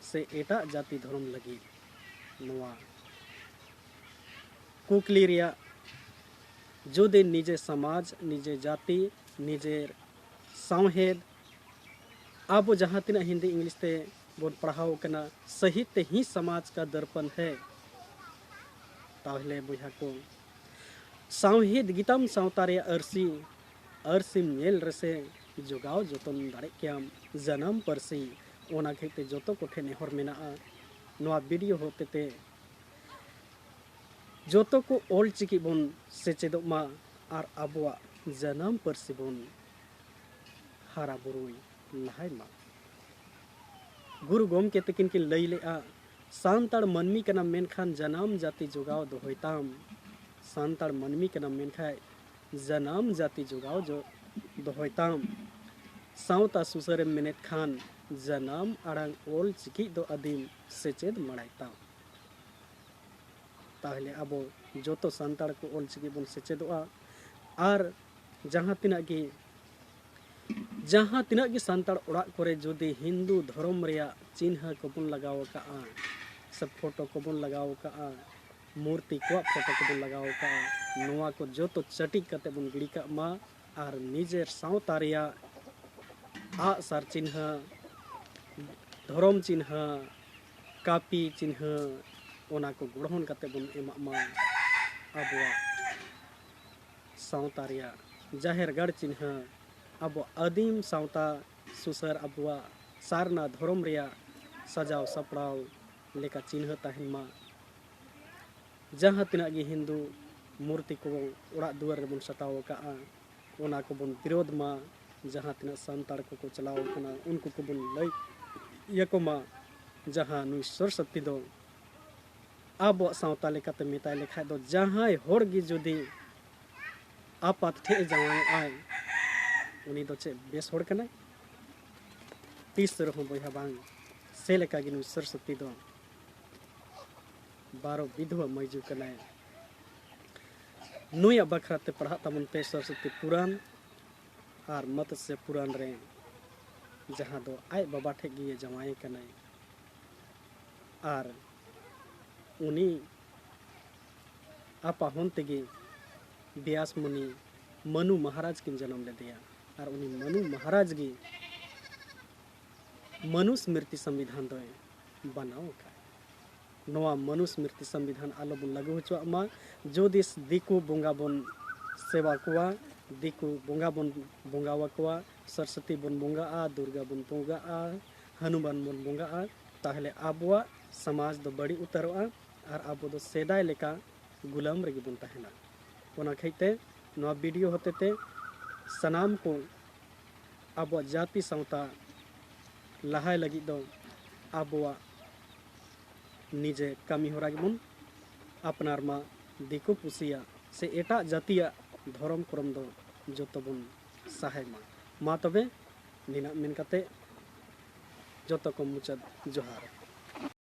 ᱥᱮ ᱮᱴᱟᱜ ᱡᱟᱹᱛᱤ ᱫᱷᱚᱨᱚᱢ ᱞᱟᱹᱜᱤᱫ? ᱱᱚᱣᱟ ᱠᱩᱠᱞᱤ ᱨᱮᱭᱟᱜ ᱡᱩᱫᱤ ᱱᱤᱡᱮ ᱥᱚᱢᱟᱡᱽ, ᱱᱤᱡᱮ ᱡᱟᱹᱛᱤ, ᱱᱤᱡᱮᱨ ᱥᱟᱶᱦᱮᱫ, ᱟᱵᱚ ᱡᱟᱦᱟᱸ ᱛᱤᱱᱟᱹᱜ ᱦᱤᱱᱫᱤ ᱤᱝᱞᱤᱥ ᱛᱮ ᱵᱚᱱ ᱯᱟᱲᱦᱟᱣ ᱠᱟᱱᱟ, ᱥᱟᱦᱤᱛᱭᱚ ᱦᱤ ᱥᱚᱢᱟᱡᱽ ᱠᱟ ᱫᱚᱨᱯᱚᱱ ᱦᱮ᱾ ᱛᱟᱦᱞᱮ ᱵᱚᱭᱦᱟ ᱠᱚ, ᱥᱟᱶᱦᱮᱫ ᱜᱮᱛᱟᱢ ᱥᱟᱶᱛᱟ ᱨᱮᱭᱟᱜ ᱟᱹᱨᱥᱤ, ᱟᱹᱨᱥᱤᱢ ᱧᱮᱞ ᱨᱮᱥᱮ ᱡᱚᱜᱟᱣ ᱡᱚᱛᱚᱱ ᱫᱟᱲᱮᱜ ᱠᱮᱭᱟᱢ ᱡᱟᱱᱟᱢ ᱯᱟᱹᱨᱥᱤ᱾ ᱚᱱᱟ ᱠᱷᱟᱹᱛᱤᱨ ᱛᱮ ᱡᱚᱛᱚ ᱠᱚᱴᱷᱮᱱ ᱱᱮᱦᱚᱨ ᱢᱮᱱᱟᱜᱼᱟ, ᱱᱚᱣᱟ ᱵᱷᱤᱰᱤᱭᱳ ᱦᱚᱛᱮᱛᱮ ᱡᱚᱛᱚ ᱠᱚ ᱚᱞ ᱪᱤᱠᱤ ᱵᱚᱱ ᱥᱮᱪᱮᱫᱚᱜ ᱢᱟ ᱟᱨ ᱟᱵᱚᱣᱟᱜ ᱡᱟᱱᱟᱢ ᱯᱟᱹᱨᱥᱤ ᱵᱚᱱ ᱦᱟᱨᱟ ᱵᱩᱨᱩᱭ ᱞᱟᱦᱟᱭ ᱢᱟ᱾ ᱜᱩᱨᱩ ᱜᱚᱢᱠᱮ ᱛᱟᱹᱠᱤᱱ ᱠᱤᱱ ᱞᱟᱹᱭ ᱞᱮᱜᱼᱟ, ᱥᱟᱱᱛᱟᱲ ᱢᱟᱹᱱᱢᱤ ᱠᱟᱱᱟᱢ ᱢᱮᱱᱠᱷᱟᱱ ᱡᱟᱱᱟᱢ ᱡᱟᱹᱛᱤ ᱡᱚᱜᱟᱣ ᱫᱚᱦᱚᱭ ᱛᱟᱢ᱾ ᱥᱟᱱᱛᱟᱲ ᱢᱟᱹᱱᱢᱤ ᱠᱟᱱᱟᱢ ᱢᱮᱱᱠᱷᱟᱱ ᱡᱟᱱᱟᱢ ᱡᱟᱹᱛᱤ ᱡᱚᱜᱟᱣ ᱡᱚ-, ᱫᱚᱦᱚᱭ ᱛᱟᱢ᱾ ᱥᱟᱶᱛᱟ ᱥᱩᱥᱟᱹᱨᱮᱢ ᱢᱮᱱᱮᱫ ᱠᱷᱟᱱ ᱡᱟᱱᱟᱢ ᱟᱲᱟᱝ ᱚᱞ ᱪᱤᱠᱤ ᱫᱚ ᱟᱹᱫᱤᱢ ᱥᱮᱪᱮᱫ ᱢᱟᱲᱟᱭ ᱛᱟᱢ᱾ ᱛᱟᱦᱞᱮ ᱟᱵᱚ ᱡᱚᱛᱚ ᱥᱟᱱᱛᱟᱲ ᱠᱚ ᱚᱞ ᱪᱤᱠᱤ ᱵᱚᱱ ᱥᱮᱪᱮᱫᱚᱜᱼᱟ᱾ ᱟᱨ ᱡᱟᱦᱟᱸ ᱛᱤᱱᱟᱹᱜ ᱜᱮ, ᱡᱟᱦᱟᱸ ᱛᱤᱱᱟᱹᱜ ᱜᱮ ᱥᱟᱱᱛᱟᱲ ᱚᱲᱟᱜ ᱠᱚᱨᱮ ᱡᱩᱫᱤ ᱦᱤᱱᱫᱩ ᱫᱷᱚᱨᱚᱢ ᱨᱮᱭᱟᱜ ᱪᱤᱱᱦᱟᱹ ᱠᱚᱵᱚᱱ ᱞᱟᱜᱟᱣ ᱟᱠᱟᱜᱼᱟ, ᱥᱮ ᱯᱷᱳᱴᱳ ᱠᱚᱵᱚᱱ ᱞᱟᱜᱟᱣ ᱟᱠᱟᱜᱼᱟ, ᱢᱩᱨᱛᱤ ᱠᱚᱣᱟᱜ ᱯᱷᱳᱴᱳ ᱠᱚᱵᱚᱱ ᱞᱟᱜᱟᱣ ᱟᱠᱟᱜᱼᱟ, ᱱᱚᱣᱟ ᱠᱚ ᱡᱚᱛᱚ ᱪᱟᱹᱴᱤᱡ ᱠᱟᱛᱮ ᱵᱚᱱ ᱜᱤᱰᱤ ᱠᱟᱜ ᱢᱟ᱾ ᱟᱨ ᱱᱤᱡᱮᱨ ᱥᱟᱶᱛᱟ ᱨᱮᱭᱟᱜ ᱟᱜᱼᱥᱟᱨ ᱪᱤᱱᱦᱟᱹ, ᱫᱷᱚᱨᱚᱢ ᱪᱤᱱᱦᱟᱹ, ᱠᱟᱹᱯᱤ ᱪᱤᱱᱦᱟᱹ, ᱚᱱᱟ ᱠᱚ ᱜᱚᱲᱦᱚᱱ ᱠᱟᱛᱮ ᱵᱚᱱ ᱮᱢᱟᱜ ᱢᱟ ᱟᱵᱚᱣᱟᱜ ᱥᱟᱶᱛᱟ ᱨᱮᱭᱟᱜ ᱡᱟᱦᱮᱨ ᱜᱟᱲ ᱪᱤᱱᱦᱟᱹ, ᱟᱵᱚ ᱟᱹᱫᱤᱢ ᱥᱟᱶᱛᱟ ᱥᱩᱥᱟᱹᱨ, ᱟᱵᱚᱣᱟᱜ ᱥᱟᱨᱱᱟ ᱫᱷᱚᱨᱚᱢ ᱨᱮᱭᱟᱜ ᱥᱟᱡᱟᱣ ᱥᱟᱯᱲᱟᱣ ᱞᱮᱠᱟ ᱪᱤᱱᱦᱟᱹ ᱛᱟᱦᱮᱱ ᱢᱟ᱾ ᱡᱟᱦᱟᱸ ᱛᱤᱱᱟᱹᱜ ᱜᱮ ᱦᱤᱱᱫᱩ ᱢᱩᱨᱛᱤ ᱠᱚ ᱚᱲᱟᱜ ᱫᱩᱣᱟᱹᱨ ᱨᱮᱵᱚᱱ ᱥᱟᱴᱟᱣ ᱟᱠᱟᱫᱼᱟ, ᱚᱱᱟ ᱠᱚᱵᱚᱱ ᱵᱤᱨᱳᱫᱷ ᱢᱟ᱾ ᱡᱟᱦᱟᱸ ᱛᱤᱱᱟᱹᱜ ᱥᱟᱱᱛᱟᱲ ᱠᱚᱠᱚ ᱪᱟᱞᱟᱣ ᱟᱠᱟᱱᱟ, ᱩᱱᱠᱩ ᱠᱚᱵᱚᱱ ᱞᱟᱹᱭ ᱤᱭᱟᱹ ᱠᱚᱢᱟ, ᱡᱟᱦᱟᱸ ᱱᱩᱭ ᱥᱚᱨᱚᱥᱚᱛᱤ ᱫᱚ ᱟᱵᱚᱣᱟᱜ ᱥᱟᱶᱛᱟ ᱞᱮᱠᱟᱛᱮ ᱢᱮᱛᱟᱭ ᱞᱮᱠᱷᱟᱡ ᱫᱚ, ᱡᱟᱦᱟᱸᱭ ᱦᱚᱲ ᱜᱮ ᱡᱩᱫᱤ ᱟᱯᱟᱛ ᱴᱷᱮᱡ ᱮ ᱡᱟᱶᱟᱭᱚᱜ ᱟᱭ, ᱩᱱᱤ ᱫᱚ ᱪᱮᱫ ᱵᱮᱥ ᱦᱚᱲ ᱠᱟᱱᱟᱭ? ᱛᱤᱥ ᱨᱮᱦᱚᱸ ᱵᱚᱭᱦᱟ ᱵᱟᱝ᱾ ᱥᱮ ᱞᱮᱠᱟ ᱜᱮ ᱱᱩᱭ ᱥᱚᱨᱚᱥᱚᱛᱤ ᱫᱚ ᱵᱟᱨᱚ ᱵᱤᱫᱷᱣᱟ ᱢᱟᱹᱭᱡᱩ ᱠᱟᱱᱟᱭ᱾ ᱱᱩᱭᱟᱜ ᱵᱟᱠᱷᱨᱟ ᱛᱮ ᱯᱟᱲᱦᱟᱜ ᱛᱟᱵᱚᱱ ᱯᱮ ᱥᱚᱨᱚᱥᱚᱛᱤ ᱯᱩᱨᱟᱱ ᱟᱨ ᱢᱚᱛᱥᱭᱚ ᱯᱩᱨᱟᱱ ᱨᱮ, ᱡᱟᱦᱟᱸ ᱫᱚ ᱟᱡ ᱵᱟᱵᱟ ᱴᱷᱮᱡ ᱜᱮ ᱡᱟᱶᱟᱭ ᱠᱟᱱᱟᱭ᱾ ᱟᱨ ᱩᱱᱤ ᱟᱯᱟᱦᱚᱱ ᱛᱮᱜᱮ ᱵᱮᱭᱟᱥ ᱢᱩᱱᱤ ᱢᱟᱹᱱᱩ ᱢᱚᱦᱟᱨᱟᱡᱽ ᱠᱤᱱ ᱡᱟᱱᱟᱢ ᱞᱮᱫᱮᱭᱟ᱾ ᱟᱨ ᱩᱱᱤ ᱢᱟᱹᱱᱩ ᱢᱚᱦᱟᱨᱟᱡᱽ ᱜᱮ ᱢᱟᱹᱱᱩ ᱥᱢᱨᱤᱛᱤ ᱥᱚᱝᱵᱤᱫᱷᱟᱱ ᱫᱚᱭ ᱵᱮᱱᱟᱣ ᱟᱠᱟᱫ᱾ ᱱᱚᱣᱟ ᱢᱟᱹᱱᱩ ᱥᱢᱨᱤᱛᱤ ᱥᱚᱝᱵᱤᱫᱷᱟᱱ ᱟᱞᱚ ᱵᱚᱱ ᱞᱟᱹᱜᱩ ᱦᱚᱪᱚᱣᱟᱜ ᱢᱟ᱾ ᱡᱩᱫᱤ ᱫᱤᱠᱩ ᱵᱚᱸᱜᱟ ᱵᱚᱱ ᱥᱮᱵᱟ ᱠᱚᱣᱟ, ᱫᱤᱠᱩ ᱵᱚᱸᱜᱟ ᱵᱚᱱ ᱵᱚᱸᱜᱟ ᱟᱠᱚᱣᱟ, ᱥᱚᱨᱚᱥᱚᱛᱤ ᱵᱚᱱ ᱵᱚᱸᱜᱟᱜᱼᱟ, ᱫᱩᱨᱜᱟ ᱵᱚᱱ ᱵᱚᱸᱜᱟᱜᱼᱟ, ᱦᱚᱱᱩᱢᱟᱱ ᱵᱚᱱ ᱵᱚᱸᱜᱟᱜᱼᱟ, ᱛᱟᱦᱚᱞᱮ ᱟᱵᱚᱣᱟᱜ ᱥᱚᱢᱟᱡᱽ ᱫᱚ ᱵᱟᱹᱲᱤᱡ ᱩᱛᱟᱹᱨᱚᱜᱼᱟ ᱟᱨ ᱟᱵᱚ ᱫᱚ ᱥᱮᱫᱟᱭ ᱞᱮᱠᱟ ᱜᱩᱞᱟᱢ ᱨᱮᱜᱮ ᱵᱚᱱ ᱛᱟᱦᱮᱱᱟ᱾ ᱚᱱᱟ ᱠᱷᱟᱹᱛᱤᱨ ᱛᱮ ᱱᱚᱣᱟ ᱵᱷᱤᱰᱤᱭᱳ ᱦᱚᱛᱮ ᱛᱮ ᱥᱟᱱᱟᱢ ᱠᱚ ᱟᱵᱚᱣᱟᱜ ᱡᱟᱹᱛᱤ ᱥᱟᱶᱛᱟ ᱞᱟᱦᱟᱭ ᱞᱟᱹᱜᱤᱫ ᱫᱚ ᱟᱵᱚᱣᱟᱜ ᱱᱤᱡᱮ ᱠᱟᱹᱢᱤ ᱦᱚᱨᱟ ᱜᱮᱵᱚᱱ ᱟᱯᱱᱟᱨ ᱢᱟ᱾ ᱫᱤᱠᱩ ᱯᱩᱥᱤᱭᱟᱜ ᱥᱮ ᱮᱴᱟᱜ ᱡᱟᱹᱛᱤᱭᱟᱜ ᱫᱷᱚᱨᱚᱢ ᱠᱚᱨᱚᱢ ᱫᱚ ᱡᱚᱛᱚ ᱵᱚᱱ ᱥᱟᱦᱟᱭ ᱢᱟ᱾ ᱢᱟ ᱛᱚᱵᱮ ᱱᱤᱱᱟᱹᱜ ᱢᱮᱱ ᱠᱟᱛᱮ ᱡᱚᱛᱚ ᱠᱚ ᱢᱩᱪᱟᱹᱫ᱾ ᱡᱚᱦᱟᱨ᱾